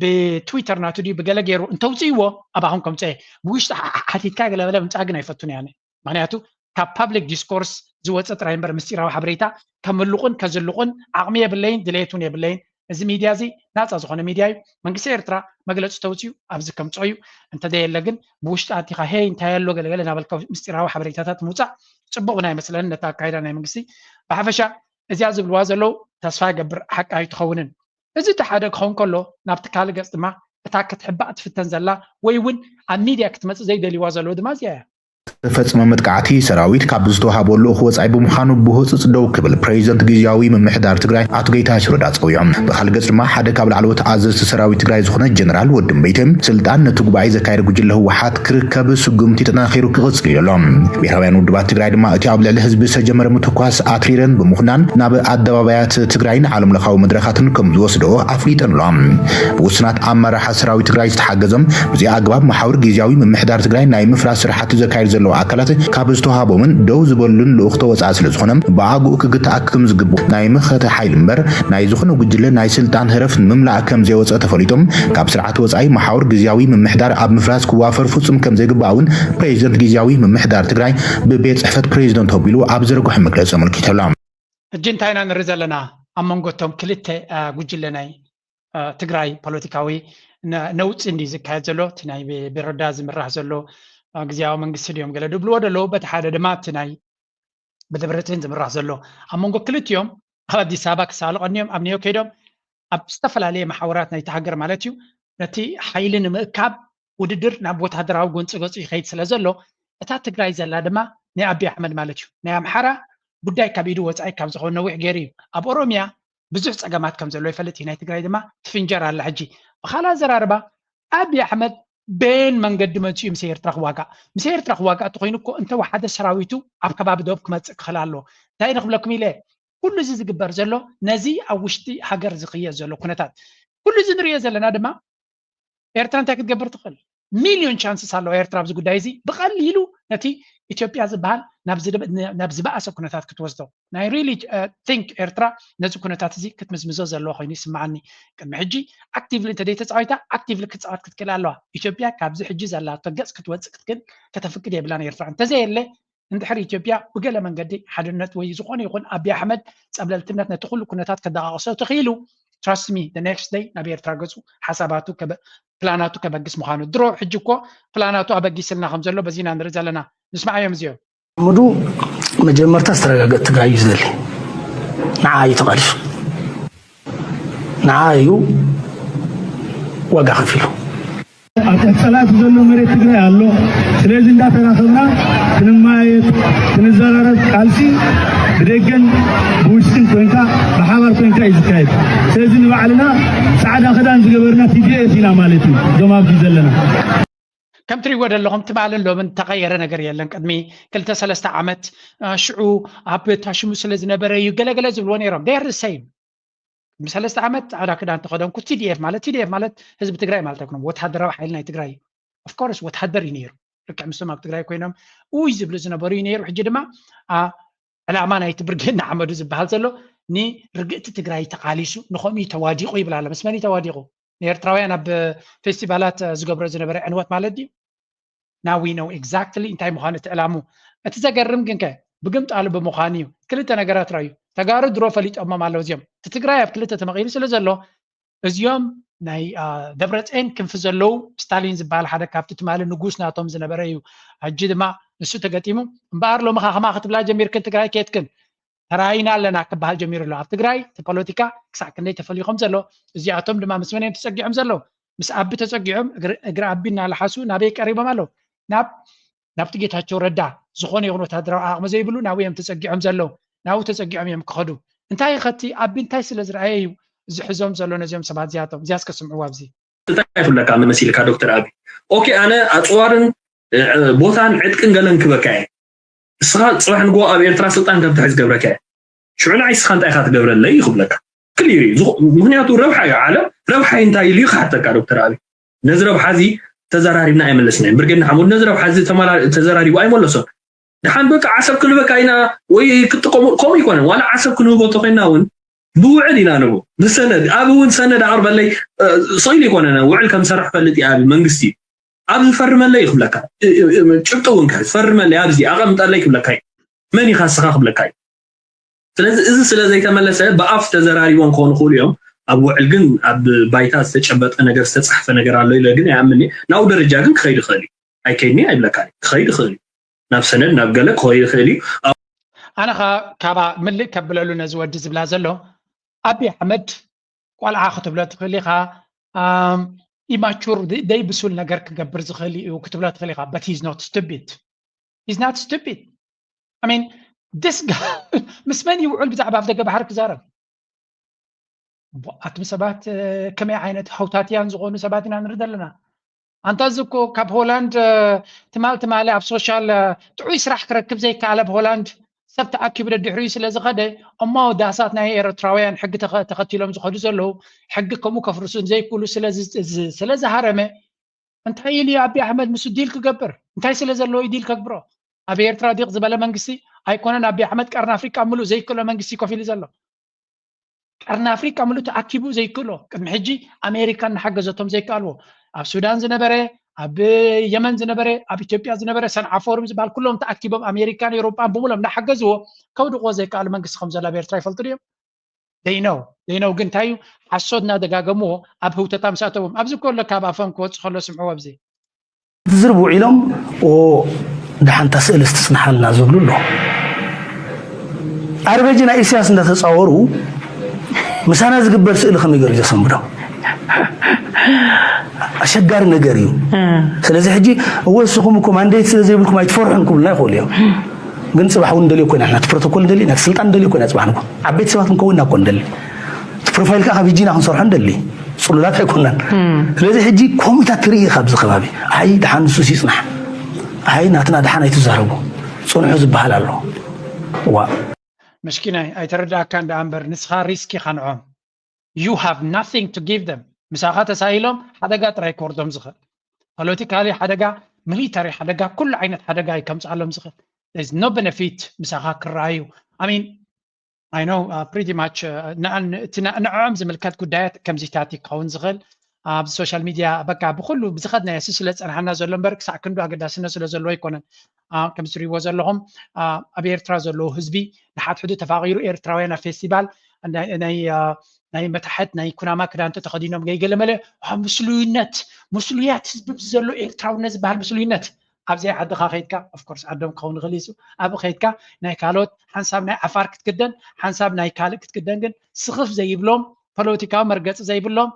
ብትዊተር ናቱ ድዩ ብገለ ገይሩ እንተውፅእዎ ኣባኹም ከምፀ ብውሽጢ ሓቲትካ ገለመለ ምምፃእ ግን ኣይፈቱን እያ ምክንያቱ ካብ public discourse ዝወፀ ጥራይ እምበር ምስጢራዊ ሓበሬታ ከምህልቑን ከዝልቑን ዓቕሚ የብለይን ድሌት እውን የብለይን እዚ ሚድያ እዚ ናፃ ዝኾነ ሚድያ እዩ መንግስቲ ኤርትራ መግለፂ ተውፅኡ ኣብዚ ከምፅኦ እዩ እንተዘየለ ግን ብውሽጢ ኣቲኻ ሄይ እንታይ ኣሎ ገለገለ እናበልካ ምስጢራዊ ሓበሬታታት ምውፃእ ፅቡቕ ናይ መስለኒ ነታ ኣካይዳ ናይ መንግስቲ ብሓፈሻ እዚኣ ዝብልዋ ዘለዉ ተስፋ ይገብር ሓቂ ኣይትኸውንን እዚ እቲ ሓደ ክኸውን ከሎ፣ ናብቲ ካልእ ገጽ ድማ እታ ክትሕባእ ትፍተን ዘላ ወይ እውን ኣብ ሚድያ ክትመጽእ ዘይደልይዋ ዘለዉ ድማ እዚኣ እያ። ተፈጸመ መጥቃዕቲ ሰራዊት ካብ ዝተዋሃቦ ልኡኽ ወጻኢ ብምዃኑ ብህጹጽ ደው ክብል ፕሬዚደንት ግዝያዊ ምምሕዳር ትግራይ ኣቶ ጌታቸው ረዳ ጸዊዖም። ብኻልእ ገጽ ድማ ሓደ ካብ ላዕለዎት ኣዘዝቲ ሰራዊት ትግራይ ዝኾነ ጀነራል ወዲ እምበይተ ስልጣን ነቲ ጉባኤ ዘካየደ ጉጅለ ህወሓት ክርከብ ስጉምቲ ተጠናኺሩ ክቕጽል እዩ ኣሎ። ብሄራውያን ውድባት ትግራይ ድማ እቲ ኣብ ልዕሊ ህዝቢ ዝተጀመረ ምትኳስ ኣትሪረን ብምኹናን ናብ ኣደባባያት ትግራይን ዓለም ለኻዊ መድረኻትን ከም ዝወስዶ ኣፍሊጠን ኣሎ። ብውሱናት ኣመራርሓ ሰራዊት ትግራይ ዝተሓገዞም ብዚ ኣግባብ መሓውር ግዝያዊ ምምሕዳር ትግራይ ናይ ምፍራስ ስራሕቲ ዘካየዱ ዘለዉ ኣካላት ካብ ዝተዋሃቦምን ደው ዝበሉን ልኡኽ ተወፃኢ ስለ ዝኾነ ብኣግኡ ክግታእ ከም ዝግብኦ ናይ መኸተ ሓይሊ እምበር ናይ ዝኾነ ጉጅለ ናይ ስልጣን ህረፍ ንምምላእ ከም ዘይወፀ ተፈሊጦም ካብ ስርዓት ወፃኢ መሓውር ግዝያዊ ምምሕዳር ኣብ ምፍራስ ክዋፈር ፍጹም ከም ዘይግባእ እውን ፕሬዚደንት ግዝያዊ ምምሕዳር ትግራይ ብቤት ፅሕፈት ፕሬዚደንት ኣቢሉ ኣብ ዘርግሖ መግለፂ ኣመልኪቱ ኣሎ። ሕጂ እንታይ ኢና ንርኢ ዘለና? ኣብ መንጎ እቶም ክልተ ጉጅለ ናይ ትግራይ ፖለቲካዊ ነውፂ እንዲ ዝካየድ ዘሎ፣ እቲ ናይ ብረዳ ዝምራሕ ዘሎ ግዝያዊ መንግስቲ ድዮም ገለ ድብልዎ ደለዉ፣ በቲ ሓደ ድማ እቲ ናይ ብደብረፅዮን ዝምራሕ ዘሎ ኣብ መንጎ ክልቲኦም ኣብ ኣዲስ ኣበባ ክሳለቐኒዮም ኣብ ኒዮ ከይዶም ኣብ ዝተፈላለየ መሓውራት ናይቲ ሃገር ማለት እዩ ነቲ ሓይሊ ንምእካብ ውድድር ናብ ወታደራዊ ጎንፂ ገፁ ይኸይድ ስለ ዘሎ እታ ትግራይ ዘላ ድማ ናይ ኣቢ ኣሕመድ ማለት እዩ ናይ ኣምሓራ ጉዳይ ካብ ኢዱ ወፃኢ ካብ ዝኸውን ነዊሕ ገይሩ እዩ ኣብ ኦሮሚያ ብዙሕ ፀገማት ከም ዘሎ ይፈልጥ እዩ ናይ ትግራይ ድማ ትፍንጀር ኣላ ሕጂ ብኻላ ኣዘራርባ ኣቢ ኣሕመድ በየን መንገዲ መፂኡ ምስ ኤርትራ ክዋጋእ ምስ ኤርትራ ክዋጋእ እንተኮይኑ እኮ እንተወሓደ ሰራዊቱ ኣብ ከባቢ ደቡብ ክመፅእ ክኽእል ኣለዎ እንታይ ንክብለኩም ኢለ ኩሉ እዚ ዝግበር ዘሎ ነዚ ኣብ ውሽጢ ሃገር ዝኽየድ ዘሎ ኩነታት ኩሉ እዚ ንሪኦ ዘለና ድማ ኤርትራ እንታይ ክትገብር ትኽእል ሚልዮን ቻንስስ ኣለዋ ኤርትራ ኣብዚ ጉዳይ እዚ ብቐሊሉ ነቲ ኢትዮጵያ ዝበሃል ናብ ዝበኣሰ ኩነታት ክትወስዶ ናይ really think ኤርትራ ነዚ ኩነታት እዚ ክትምዝምዞ ዘለዋ ኮይኑ ይስምዓኒ ቅድሚ ሕጂ actively እንተዘይተፃዊታ actively ክትፃወት ክትክእል ኣለዋ ኢትዮጵያ ካብዚ ሕጂ ዘላቶ ገፅ ክትወፅእ ክትክእል ከተፍቅድ የብላን ኤርትራ እንተዘየለ እንድሕር ኢትዮጵያ ብገለ መንገዲ ሓድነት ወይ ዝኾነ ይኹን ኣቢ ኣሕመድ ፀብለልትነት ነቲ ኩሉ ኩነታት ከደቃቕሶ ተኽኢሉ trust me the next day ናብ ኤርትራ ገፁ ሓሳባቱ ፕላናቱ ከበግስ ምዃኑ ድሮ ሕጂ እኮ ፕላናቱ ኣበጊስልና ከም ዘሎ በዚና ንርኢ ዘለና ንስማዓዮም እዚኦም ምዱ መጀመርታ ዝተረጋገጥ ትግራይ እዩ ዝደሊ ንዓ እዩ ተቓሊሱ ንዓ እዩ ዋጋ ከፊሉ ኣብ ትሕቲ ፀላእቲ ዘሎ መሬት ትግራይ ኣሎ። ስለዚ እንዳተራኸብና ክንማየጥ፣ ክንዘራረብ፣ ቃልሲ ብደገን ብውሽጥን ኮንካ ብሓባር ኮንካ እዩ ዝካየድ። ስለዚ ንባዕልና ፃዕዳ ክዳን ዝገበርና ቲ ዲ ኤፍ ኢና ማለት እዩ እዞም ኣብዚ ዘለና። ከም ትሪእዎ ዘለኹም ትማልን ሎምን ተቐየረ ነገር የለን። ቅድሚ ክልተ ሰለስተ ዓመት ሽዑ ኣብ ታሽሙ ስለ ዝነበረ እዩ ገለገለ ዝብልዎ ነይሮም። They are the same። ቅድሚ ሰለስተ ዓመት ፃዕዳ ክዳን ተኸደንኩ ቲ ዲ ኤፍ ማለት ቲ ዲ ኤፍ ማለት ህዝቢ ትግራይ ማለት ኣይኮነም ወታደራዊ ሓይሊ ናይ ትግራይ እዩ of course ወታደር እዩ ነይሩ ልክዕ ምስቶም ኣብ ትግራይ ኮይኖም ኡይ ዝብሉ ዝነበሩ እዩ ነይሩ ሕጂ ድማ ዕላማ ናይቲ ብርጌድ ንሓመዱ ዝበሃል ዘሎ ንርግእቲ ትግራይ ተቃሊሱ ንኸምኡ ተዋዲቑ ይብል ኣሎ ምስ መን ተዋዲቑ ንኤርትራውያን ኣብ ፌስቲቫላት ዝገብሮ ዝነበረ ዕንወት ማለት ድዩ Now we know exactly እንታይ ምዃኑ እቲ ዕላሙ። እቲ ዘገርም ግንከ ብግምጣሉ ብምዃኑ እዩ። ክልተ ነገራት ረኣዩ። ተጋሩ ድሮ ፈሊጦሞም ኣለዉ እዚኦም። እቲ ትግራይ ኣብ ክልተ ተመቒሉ ስለ ዘሎ እዚኦም ናይ ደብረፅየን ክንፊ ዘለዉ ስታሊን ዝበሃል ሓደ ካብቲ ትማሊ ንጉስ ናቶም ዝነበረ እዩ። ሕጂ ድማ ንሱ ተገጢሙ እምበኣር ሎሚ ኻኽማ ክትብላ ጀሚርክን ትግራይ ከየትክን ተራይና ኣለና ክበሃል ጀሚሩ ኣሎ ኣብ ትግራይ እቲ ፖለቲካ ክሳዕ ክንደይ ተፈልዩ ከም ዘሎ እዚኣቶም ድማ ምስ መን እዮም ተፀጊዖም ዘለዉ ምስ ኣቢ ተፀጊዖም እግሪ ኣቢ እናለሓሱ ናበይ ቀሪቦም ኣለዉ ናብ ናብቲ ጌታቸው ረዳ ዝኾነ ይኹን ወታደራዊ ዓቕሚ ዘይብሉ ናብኡ እዮም ተፀጊዖም ዘለዉ ናብኡ ተፀጊዖም እዮም ክኸዱ እንታይ ኸቲ ኣቢ እንታይ ስለ ዝረኣየ እዩ ዝሕዞም ዘሎ ነዚኦም ሰባት እዚኣቶም እዚያስ ከስምዕዎ ኣብዚ እንታይ ይፍለካ መሲልካ ዶክተር ኣቢ ኦኬ ኣነ ኣፅዋርን ቦታን ዕጥቅን ገለን ክበካ እየ እስኻ ፅባሕ ንግሆ ኣብ ኤርትራ ስልጣን ከም ትሕዝ ገብረካ እየ። ሽዑ ንዓይ እስኻ እንታይ ኢኻ ትገብረለይ እዩ ክብለካ። ክሊር እዩ። ምኽንያቱ ረብሓ እዩ ዓለም። ረብሓይ እንታይ ኢሉ እዩ ክሓተካ ዶክተር ኣብይ። ነዚ ረብሓ እዚ ተዘራሪብና ኣይመለስናዮን። ብርጌድ ንሓመዱ ነዚ ረብሓ እዚ ተዘራሪቡ ኣይመለሶን። ደሓን በቃ ዓሰብ ክንህበካ ኢና ወይ ክትጥቀሙ ከምኡ ኣይኮነን። ዋላ ዓሰብ ክንህቦ ተኾይንና እውን ብውዕል ኢና ንህቦ። ብሰነድ ኣብ እውን ሰነድ ኣቕርበለይ ስቕ ኢሉ ኣይኮነን። ውዕል ከም ዝሰርሕ ፈልጥ እየ ኣብ መንግስቲ እዩ። ኣብዚ ፈርመለይ ክብለካ ጭብጢ እውን ከ ፈርመለይ ኣብዚ ኣቐምጠለይ ክብለካ እዩ መን ኢኻ እስኻ ክብለካ እዩ ስለዚ እዚ ስለ ዘይተመለሰ ብኣፍ ተዘራሪቦም ክኾኑ ክእሉ እዮም ኣብ ውዕል ግን ኣብ ባይታ ዝተጨበጠ ነገር ዝተፃሕፈ ነገር ኣሎ ኢለ ግን ኣይኣምን ናብኡ ደረጃ ግን ክኸይድ ይኽእል እዩ ኣይከይድኒ ኣይብለካ ክኸይድ ይኽእል እዩ ናብ ሰነድ ናብ ገለ ክኸይድ ይኽእል እዩ ኣነ ከዓ ካባ ምልእ ከብለሉ ነዚ ወዲ ዝብላ ዘሎ ኣቢ ኣሕመድ ቆልዓ ክትብሎ ትኽእል ኢኻ። ኢማቹር ደይብሱል ነገር ክገብር ዝኽእል እዩ ክትብሎ ትኽእል ኢኻ። But he's not stupid. He's not stupid. I mean, this guy ምስ መን ይውዕል ብዛዕባ ኣፍ ደገ ባሕሪ ክዛረብ? ኣቱም ሰባት ከመይ ዓይነት ሃውታትያን ዝኾኑ ሰባት ኢና ንርኢ ዘለና። ኣንታ እዚ እኮ ካብ ሆላንድ ትማል ትማሊ ኣብ ሶሻል ጥዑይ ስራሕ ክረክብ ዘይከኣለ ኣብ ሆላንድ ሰብ ተኣኪቡ ደድሕሪኡ ስለ ዝኸደ እሞ ዳሳት ናይ ኤርትራውያን ሕጊ ተኸቲሎም ዝኸዱ ዘለዉ ሕጊ ከምኡ ከፍርሱ ዘይክእሉ ስለ ዝሃረመ እንታይ ኢሉ ኣቢ ኣሕመድ ምስ ዲል ክገብር እንታይ ስለ ዘለዎ ዲል ከግብሮ? ኣብ ኤርትራ ዲቕ ዝበለ መንግስቲ ኣይኮነን። ኣቢ ኣሕመድ ቀርኒ ኣፍሪቃ ምሉእ ዘይክእሎ መንግስቲ ኮፍ ኢሉ ዘሎ ቀርኒ ኣፍሪቃ ምሉእ ተኣኪቡ ዘይክእሎ ቅድሚ ሕጂ ኣሜሪካ እናሓገዘቶም ዘይከኣልዎ ኣብ ሱዳን ዝነበረ ኣብ የመን ዝነበረ ኣብ ኢትዮጵያ ዝነበረ ሰንዓ ፎርም ዝበሃል ኩሎም ተኣኪቦም ኣሜሪካን ኤውሮጳን ብምሎም እናሓገዝዎ ከውድቕዎ ዘይከኣሉ መንግስቲ ከም ዘሎ ኣብ ኤርትራ ይፈልጡ ድዮም? They know they know ግን እንታይ እዩ ሓሶት እናደጋገምዎ ኣብ ህውተታ ምስ ኣተዎም ኣብዚ ከሎ ካብ ኣፎም ክወፅ ከሎ ስምዕዎ ኣብዚ ዝርብ ውዒሎም ኦ ደሓንታ ስእልስ ትጽንሓልና ዝብሉ ኣለዉ። ኣርበጂ ናይ ኢሳያስ እንዳተጻወሩ ምሳና ዝግበር ስእሊ ከመይ ገይሩ ዘሰንብዶ? ኣሸጋሪ ነገር እዩ። ስለዚ ሕጂ እወ እስኹም እኮ ማንዴት ስለ ዘይብልኩም ኣይትፈርሑን ክብሉና ይኽእሉ እዮም። ግን ጽባሕ እውን እንደልዮ ኮይና ንሕና እቲ ፕሮቶኮል እንደልዮ ናቲ ስልጣን እንደልዮ ኮይና ጽባሕ ንኮ ዓበይቲ ሰባት ክንከውን ኢና እኮ እንደሊ እቲ ፕሮፋይል ከዓ ካብ ሂጂ ኢና ክንሰርሖ እንደሊ ጽሉላት ኣይኮናን ስለዚ ሕጂ ኮሚታት ትርኢ ኢኻ ኣብዚ ከባቢ ኣይ ደሓን ንሱስ ይጽናሕ ኣይ ናትና ደሓን ኣይትዛረቡ ጽንሑ ዝበሃል ኣሎ ዋ መስኪናይ ኣይተረዳእካ እንዳ እምበር ንስኻ ሪስክ ኢኻ ንዖም you have nothing to give them ምሳኻ ተሳኢሎም ሓደጋ ጥራይ ክወርዶም ዝኽእል ፖለቲካሊ ሓደጋ ሚሊታሪ ሓደጋ ኩሉ ዓይነት ሓደጋ እዩ ከምፅኣሎም ዝኽእል is no benefit ምሳኻ ክረኣዩ I mean I know uh, pretty much uh, ንዕኦም ዝምልከት ጉዳያት ከምዚታት ክኸውን ዝኽእል ኣብ ሶሻል ሚድያ በቃ ብኩሉ ብዝኸድናዮ ሱ ስለ ዝፀንሓና ዘሎ እምበር ክሳዕ ክንዱ ኣገዳስነት ስለ ዘለዎ ኣይኮነን። ከም ትሪእዎ ዘለኹም ኣብ ኤርትራ ዘለዉ ህዝቢ ንሓድሕዱ ተፋቒሩ ኤርትራውያን ኣብ ፌስቲቫል ናይ መታሕት ናይ ኩናማ ክዳን ተተኸዲኖም ገይገለመለ ምስሉይነት ምስሉያት ህዝቢ ዘሎ ኤርትራውነት ዝበሃል ምስሉይነት ኣብዚኣ ዓድኻ ከይድካ ኦፍኮርስ ዓዶም ክኸውን ይኽእል እዩ ኣብ ከይድካ ናይ ካልኦት ሓንሳብ ናይ ዓፋር ክትክደን ሓንሳብ ናይ ካልእ ክትክደን ግን ስኽፍ ዘይብሎም ፖለቲካዊ መርገፂ ዘይብሎም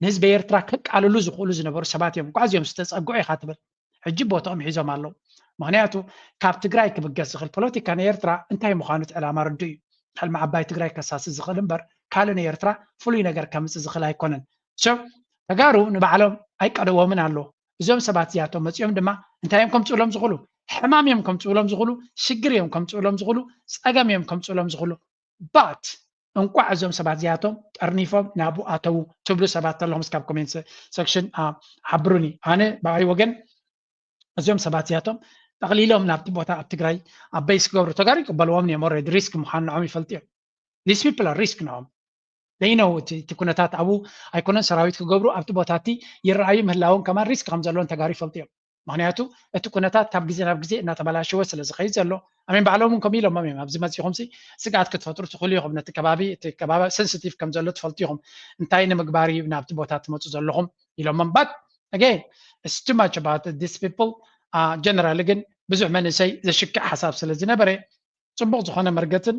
ንህዝቢ ኤርትራ ከቃልሉ ዝኽእሉ ዝነበሩ ሰባት እዮም። ጓዕዝዮም ዝተፀግዑ ኢኻ ትብል። ሕጂ ቦትኦም ሒዞም ኣለዉ። ምኽንያቱ ካብ ትግራይ ክብገስ ዝኽእል ፖለቲካ ናይ ኤርትራ እንታይ ምዃኑ እቲ ዕላማ ርዱእ እዩ። ሕልሚ ዓባይ ትግራይ ከሳሲ ዝኽእል እምበር ካልእ ንኤርትራ ፍሉይ ነገር ከምፅእ ዝኽእል ኣይኮነን። ሶ ተጋሩ ንባዕሎም ኣይቀደዎምን ኣሎ። እዞም ሰባት እዚኣቶም መፂኦም ድማ እንታይ እዮም ከምፅእሎም ዝኽእሉ? ሕማም እዮም ከምፅእሎም ዝኽእሉ፣ ሽግር እዮም ከምፅእሎም ዝኽእሉ፣ ፀገም እዮም ከምፅእሎም ዝኽእሉ። But እንቋዕ እዞም ሰባት እዚኣቶም ጠርኒፎም ናብኡ ኣተዉ ትብሉ ሰባት ኣለኹም እስካብ ኮሜንት ሰክሽን ሓብሩኒ። ኣነ ብኣይ ወገን እዚኦም ሰባት እዚኣቶም ጠቕሊሎም ናብቲ ቦታ ኣብ ትግራይ ኣብ በይስ ክገብሩ ተጋሩ ይቅበልዎም እዮም። ኦልሬዲ ሪስክ ምዃኑ ንዖም ይፈልጡ እዮም። These people are risk ንዖም they know እቲ ኩነታት ኣብኡ ኣይኮነን ሰራዊት ክገብሩ ኣብቲ ቦታ እቲ ይረኣዩ ምህላዎም ከማን ሪስክ ከም ዘለዎም ተጋሩ ይፈልጡ እዮም። ምክንያቱ እቲ ኩነታት ካብ ግዜ ናብ ግዜ እናተበላሸወ ስለ ዝኸይድ ዘሎ ኣሜን ባዕሎም እውን ከምኡ ኢሎሞም እዮም ኣብዚ መፂኹም ሲ ስግኣት ክትፈጥሩ ትኽእሉ ኢኹም ነቲ ከባቢ እቲ ከባቢ ሰንስቲቭ ከም ዘሎ ትፈልጡ ኢኹም እንታይ ንምግባር እዩ ናብቲ ቦታ ትመፁ ዘለኹም ኢሎሞም but again it's too much about this people generally ግን ብዙሕ መንእሰይ ዘሽክዕ ሓሳብ ስለ ዝነበረ ፅቡቕ ዝኾነ መርገፅን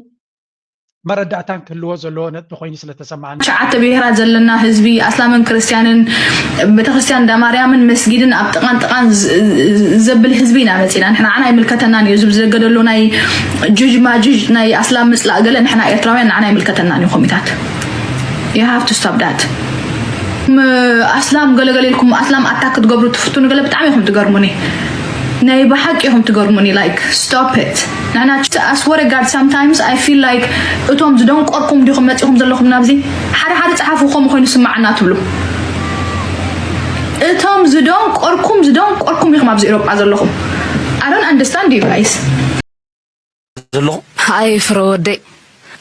መረዳእታን ክህልዎ ዘለዎ ነጥቢ ኮይኑ ስለ ተሰማዓኒ። ትሽዓተ ብሄራት ዘለና ህዝቢ ኣስላምን ክርስትያንን ቤተክርስትያን እንዳማርያምን መስጊድን ኣብ ጥቓን ጥቓን ዘብል ህዝቢ ኢና መፂና ንሕና ዓና ኣይምልከተናን እዩ ዝብል ዘገደሉ ናይ ጁጅ ማጁጅ ናይ ኣስላም ምፅላእ ገለ ንሕና ኤርትራውያን ንዓና ኣይምልከተናን እዩ ኮሚታት you have to stop that ኣስላም ገለገለ ኢልኩም ኣስላም ኣታክ ክትገብሩ ትፍትኑ ገለ ብጣዕሚ ኢኹም ትገርሙኒ ናይ ብሓቂ ኢኹም ትገርሙኒ like stop it ንሕና I swear to God sometimes I feel like እቶም ዝደንቆርኩም ዲኹም መፂኹም ዘለኹም ናብዚ ሓደ ሓደ ፀሓፉ ከምኡ ኮይኑ ስማዓና ትብሉ እቶም ዝደንቆርኩም ዝደንቆርኩም ኢኹም ኣብዚ ኤሮጳ ዘለኹም I don't understand you guys ዘለኹ ኣይ ፍረ ወደይ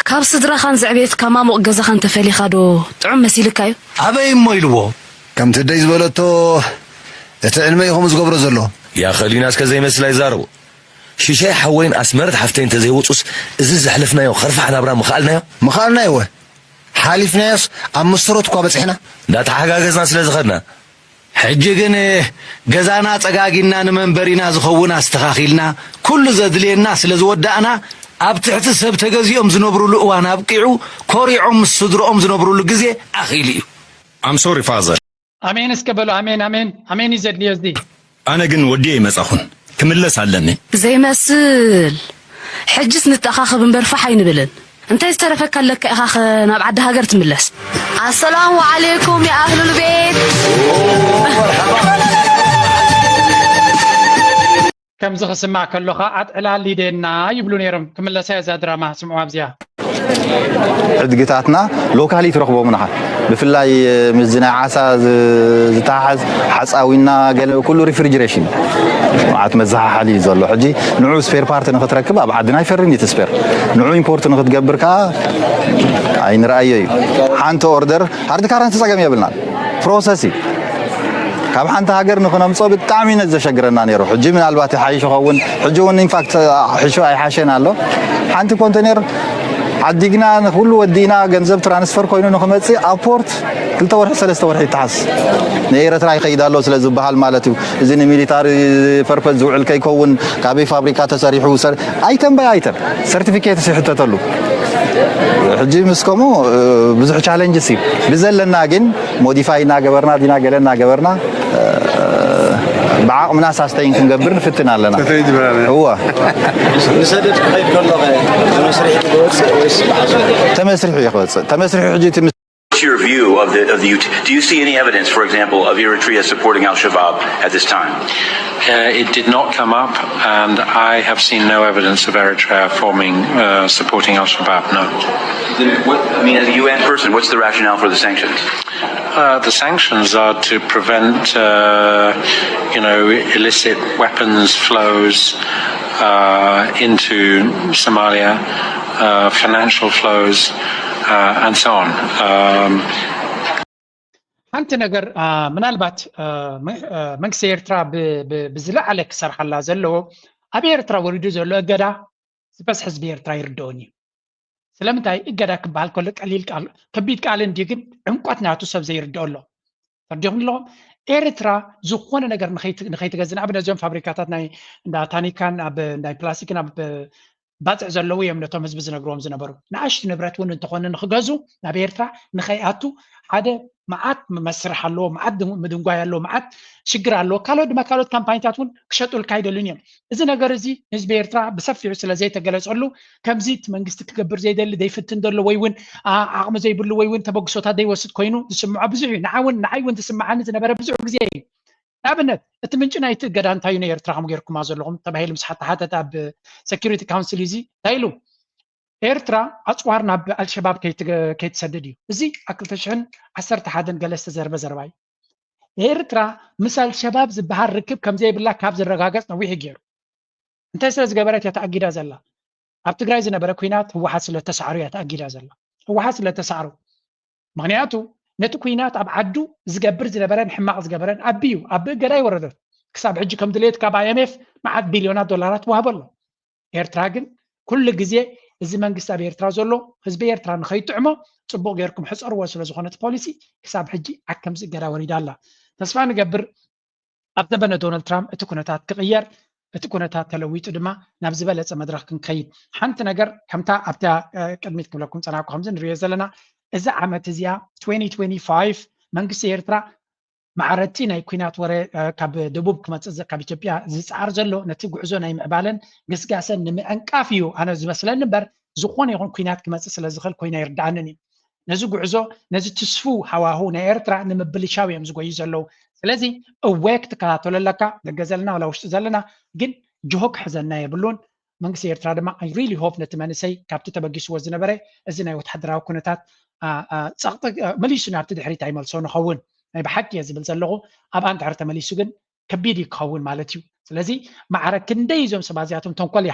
ካብ ስድራኻን ዘዕቤትካ ማሙቕ ገዛኻን ተፈሊኻ ዶ ጥዑም መሲልካ እዩ ኣበይ እሞ ኢልዎ ከምቲ ደይ ዝበለቶ እቲ ዕልመ እዩ ከምኡ ዝገብሮ ዘሎ ያኸሊና እስከ ዘይመስል ኣይዛረቦ ሽሻይ ሓወይን ኣስመረት ሓፍተይ እንተዘይወፁስ እዚ ዘሕለፍናዮ ኸርፋሕ ናብራ ምኽኣልናዮ ምኽኣልናዮ ወ ሓሊፍናዮስ ኣብ መሰረቱ እኳ በፂሕና እንዳተሓጋገዝና ስለ ዝኸድና ሕጂ ግን ገዛና ፀጋጊና ንመንበሪና ዝኸውን ኣስተኻኺልና ኩሉ ዘድልየና ስለ ዝወዳእና ኣብ ትሕቲ ሰብ ተገዚኦም ዝነብሩሉ እዋን ኣብቂዑ፣ ኮሪዖም ምስ ስድርኦም ዝነብሩሉ ግዜ ኣኺሉ እዩ። I'm sorry, father. ኣሜን እስከ በሉ። ኣሜን ኣሜን ኣሜን እዩ ዘድልዮ እዚ። ኣነ ግን ወዲየ ይመጻኹን ክምለስ ኣለኒ። ዘይመስል። ሕጅስ ንተኣኻኸብ እምበር ፋሕ ኣይንብልን። እንታይ ዝተረፈካ ኣለካ ኢኻ ኸ ናብ ዓዲ ሃገር ትምለስ? ኣሰላሙ ዓለይኩም ያ ኣህሉል ቤት። ከምዚ ክስማዕ ከሎ ኸዓ ኣጥዕላል ሊደና ይብሉ ነይሮም። ክምለሳ እያ እዛ ድራማ ስምዑ ኣብዚኣ። ዕድግታትና ሎካሊ ትረኽቦም ኢኻ። ብፍላይ ምስዚ ናይ ዓሳ ዝ- ዝተሓሓዝ ሓፃዊና ገለ ኩሉ ሪፍሪጅሬሽን መዓት መዘሓሓሊ እዩ ዘሎ። ሕጂ ንዑ ስፔር ፓርት ንክትረክብ ኣብ ዓድና ኣይፈርን እዩ እቲ ስፔር። ንዑ ኢምፖርት ንክትገብር ከዓ ኣይንረኣዮ እዩ። ሓንቲ ኦርደር ሃርድ ካረንሲ ፀገም የብልናን። ፕሮሰስ እዩ። ካብ ሓንቲ ሃገር ንክነምፅኦ ብጣዕሚ እዩ ዘሸግረና ነይሩ። ሕጂ ምናልባት ይሓይሽ ይኸውን። ሕጂ እውን ኢንፋክት ሕሾ ኣይሓሸን ኣሎ። ሓንቲ ኮንቴነር ዓዲግና ንኩሉ ወዲእና ገንዘብ ትራንስፈር ኮይኑ ንክመፅእ ኣብ ፖርት ክልተ ወርሒ ሰለስተ ወርሒ ይተሓስ። ንኤረትራ ይኸይድ ኣሎ ስለ ዝበሃል ማለት እዩ። እዚ ንሚሊታሪ ፐርፐዝ ዝውዕል ከይከውን ካበይ ፋብሪካ ተሰሪሑ ሰር ኣይተም ባይ ኣይተም ሰርቲፊኬት ይሕተተሉ። ሕጂ ምስ ከምኡ ብዙሕ ቻለንጅስ እዩ ብዘለና ግን ሞዲፋይ እናገበርና ዲና ገለ እናገበርና ብዓቕምና ሳስተይን ክንገብር ንፍትን ኣለና። እወ ንሰደድ ክኸይድ ከሎ ተመስሪሑ ክወፅእ ወይስ ብዓሶ? ተመስሪሑ እዩ ክወፅእ። ተመስሪሑ ሕጂ እቲ What's your view of the of the? Do you see any evidence, for example, of Eritrea supporting Al Shabaab at this time? Uh, it did not come up, and I have seen no evidence of Eritrea forming uh, supporting Al Shabaab. No. Then what, I mean, as a U N person, what's the rationale for the sanctions? Uh, the sanctions are to prevent, uh, you know, illicit weapons flows uh, into Somalia, uh, financial flows, uh, and so on. Um, ሓንቲ ነገር ምናልባት መንግስቲ ኤርትራ ብዝለዓለ ክሰርሓላ ዘለዎ ኣብ ኤርትራ ወሪዱ ዘሎ እገዳ ዝበዝሕ ህዝቢ ኤርትራ ይርድኦን እዩ። ስለምንታይ እገዳ ክበሃል ከሎ ቀሊል ቃል ከቢድ ቃል እንዲ ግን ዕምቆት ናቱ ሰብ ዘይርድኦ ኣሎ። ተርዲኹም ኣለኹም ኤርትራ ዝኾነ ነገር ንኸይትገዝእ ንኣብነት እዚኦም ፋብሪካታት ናይ እንዳ ታኒካን ኣብ ናይ ፕላስቲክን ኣብ ባፅዕ ዘለዉ እዮም ነቶም ህዝቢ ዝነግርዎም ዝነበሩ። ንኣሽቱ ንብረት እውን እንተኾነ ንክገዙ ናብ ኤርትራ ንኸይኣቱ ሓደ መዓት መስርሕ ኣለዎ፣ መዓት ምድንጓይ ኣለዎ፣ መዓት ሽግር ኣለዎ። ካልኦት ድማ ካልኦት ካምፓኒታት እውን ክሸጡልካ ኣይደልን እዮም። እዚ ነገር እዚ ንህዝቢ ኤርትራ ብሰፊሑ ስለ ዘይተገለፀሉ ከምዚ እቲ መንግስቲ ክገብር ዘይደሊ ዘይፍትን ዘሎ ወይ እውን ዓቕሚ ዘይብሉ ወይ እውን ተበግሶታት ዘይወስድ ኮይኑ ዝስምዖ ብዙሕ እዩ። ንዓ እውን ንዓይ እውን ዝስምዓኒ ዝነበረ ብዙሕ ግዜ እዩ። ንኣብነት እቲ ምንጪ ናይቲ እገዳ እንታይ እዩ ንኤርትራ ከም ጌርኩማ ዘለኹም ተባሂሉ ምስ ሓተሓተተ ኣብ security council እዚ እንታይ ኢሉ? ኤርትራ ኣፅዋር ናብ ኣልሸባብ ከይትሰድድ እዩ። እዚ ኣብ ክልተ ሽሕን ዓሰርተ ሓደን ገለ ዝተዘርበ ዘረባ እዩ። ኤርትራ ምስ ኣልሸባብ ዝበሃል ርክብ ከምዘይብላ ካብ ዝረጋገፅ ነዊሕ ገይሩ። እንታይ ስለ ዝገበረት እያ ተኣጊዳ ዘላ? ኣብ ትግራይ ዝነበረ ኩናት ህወሓት ስለ ተሳዕሩ እያ ተኣጊዳ ዘላ። ህወሓት ስለ ተሳዕሩ ምኽንያቱ ነቲ ኩናት ኣብ ዓዱ ዝገብር ዝነበረን ሕማቕ ዝገበረን ኣቢዩ ኣብ እገዳ ይወረደት። ክሳብ ሕጂ ከም ድሌት ካብ ኣይኤምኤፍ መዓት ቢልዮናት ዶላራት ትዋህቦ ኣሎ። ኤርትራ ግን ኩሉ ግዜ እዚ መንግስቲ ኣብ ኤርትራ ዘሎ ህዝቢ ኤርትራ ንኸይጥዕሞ ፅቡቕ ጌርኩም ሕፀርዎ ስለ ዝኾነ እቲ ፖሊሲ ክሳብ ሕጂ ኣብ ከምዚ እገዳ ወሪዳ ኣላ። ተስፋ ንገብር ኣብ ዘበነ ዶናልድ ትራምፕ እቲ ኩነታት ክቕየር፣ እቲ ኩነታት ተለዊጡ ድማ ናብ ዝበለፀ መድረኽ ክንከይድ። ሓንቲ ነገር ከምታ ኣብታ ቅድሚት ክብለኩም ፀናኩ ከምዚ ንሪኦ ዘለና እዚ ዓመት እዚኣ twenty twenty-five መንግስቲ ኤርትራ ማዕረቲ ናይ ኩናት ወረ ካብ ደቡብ ክመፅእ ካብ ኢትዮጵያ ዝፅዓር ዘሎ ነቲ ጉዕዞ ናይ ምዕባለን ግስጋሰን ንምዕንቃፍ እዩ ኣነ ዝመስለኒ እምበር ዝኾነ ይኹን ኩናት ክመፅእ ስለ ዝኽእል ኮይኑ ኣይርድኣንን እዩ። ነዚ ጉዕዞ ነዚ ትስፉው ሃዋሁ ናይ ኤርትራ ንምብልሻው እዮም ዝጎዩ ዘለዉ። ስለዚ እወ ክትከታተሎ ኣለካ ደገ ዘለና ዋላ ውሽጢ ዘለና ግን ጅሆ ክሕዘና የብሉን። መንግስቲ ኤርትራ ድማ I really hope ነቲ መንእሰይ ካብቲ ተበጊስዎ ዝነበረ እዚ ናይ ወታደራዊ ኩነታት ፀቕጢ መሊሱ ናብቲ ድሕሪት ኣይመልሶ ንኸውን ናይ ብሓቂ እየ ዝብል ዘለኹ። ኣብኣ እንድሕር ተመሊሱ ግን ከቢድ እዩ ክኸውን ማለት እዩ። ስለዚ ማዕረ ክንደይ እዞም ሰባት እዚኣቶም ተንኮል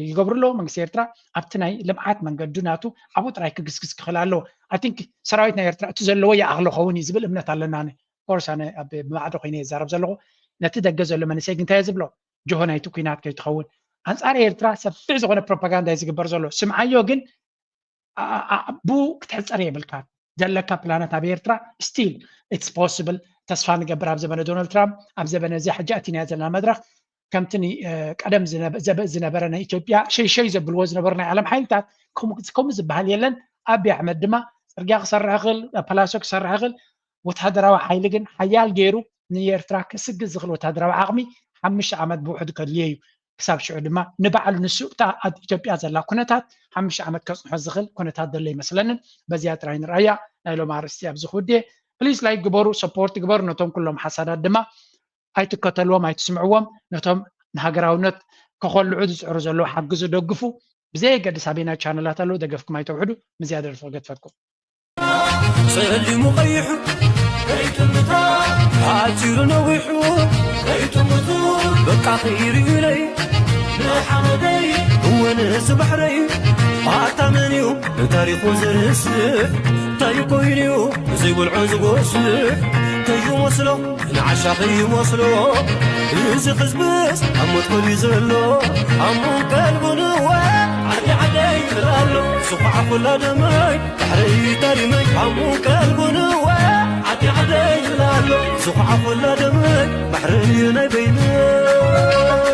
ይገብሩ ኣለዉ መንግስቲ ኤርትራ ኣብቲ ናይ ልምዓት መንገዱ ናቱ ኣብኡ ጥራይ ክግስግስ ክኽእል ኣለዎ። I think ሰራዊት ናይ ኤርትራ እቲ ዘለዎ ይኣኽሎ ኸውን እዩ ዝብል እምነት ኣለና። ኮርስ ኣነ ብማዕዶ ኮይነ ይዛረብ ዘለኹ ነቲ ደገ ዘሎ መንእሰይ ግን እንታይ ዝብሎ ጅሆ ናይቲ ኩናት ከይትኸውን ኣንፃር ኤርትራ ሰፊሕ ዝኾነ ፕሮፓጋንዳ እዩ ዝግበር ዘሎ። ስምዓዮ ግን ብኡ ክትሕፀር የብልካ ዘለካ ፕላነት ኣብ ኤርትራ still it's possible። ተስፋ ንገብር ኣብ ዘበነ ዶናልድ ትራምፕ ኣብ ዘበነ እዚ ሕጂ ኣቲናዮ ዘለና መድረክ ከምቲ ቀደም ዝነበረ ናይ ኢትዮጵያ ሸይሸይ ዘብልዎ ዝነበሩ ናይ ዓለም ሓይልታት ከምኡ ዝበሃል የለን። ኣብይ ኣሕመድ ድማ ፅርግያ ክሰርሕ ይኽእል፣ ፓላሶ ክሰርሕ ይኽእል፣ ወታደራዊ ሓይሊ ግን ሓያል ገይሩ ንኤርትራ ክስግር ዝኽእል ወታደራዊ ዓቕሚ ሓሙሽተ ዓመት ብውሕዱ ከድልዮ እዩ። ክሳብ ሽዑ ድማ ንባዕሉ ንሱ እታ ኣብ ኢትዮጵያ ዘላ ኩነታት ሓሙሽተ ዓመት ከፅንሖ ዝኽእል ኩነታት ዘሎ ይመስለንን። በዚኣ ጥራይ ንርኣያ። ናይ ሎም ኣርእስቲ ኣብዚ ክውድየ። ፕሊስ ላይክ ግበሩ፣ ሰፖርት ግበሩ። ነቶም ኩሎም ሓሳዳት ድማ ኣይትከተልዎም፣ ኣይትስምዕዎም። ነቶም ንሃገራውነት ከኾልዑ ዝፅዕሩ ዘለዉ ሓግዙ፣ ደግፉ። ብዘየገድስ ኣበይናይ ቻነላት ኣለዉ፣ ደገፍኩም ኣይተውሕዱ። ምዝያ ደርፊ ክገድፈኩም። ጸሊሙ ቀይሑ ከይጥምታ፣ ሓጺሩ ነዊሑ ከይጥምቱ፣ በቃ ከይርዩለይ ንሓመደይ፣ እወ ንዚ ባሕረይ፣ ኣታ መን እዩ ንታሪኹ ዝርስዕ? እንታይ ኮይኑ'ዩ ዘይበልዖ ዝጎስዕ? ከይመስሎ ንዓሻ ከይመስሎ፣ እዚ ህዝብስ ኣብ ሞት ኮልዩ ዘሎ። ኣሙን ቀልቡን እወ ዓዲ ዓደይ ይብል ኣሎ፣ ዝኹዓኹላ ደመይ ባሕረይ ታሪመይ። ኣሙን ቀልቡን እወ ዓዲ ዓደይ ይብል ኣሎ፣ ዝኹዓኹላ ደመይ ባሕረይ ናይ በይነይ።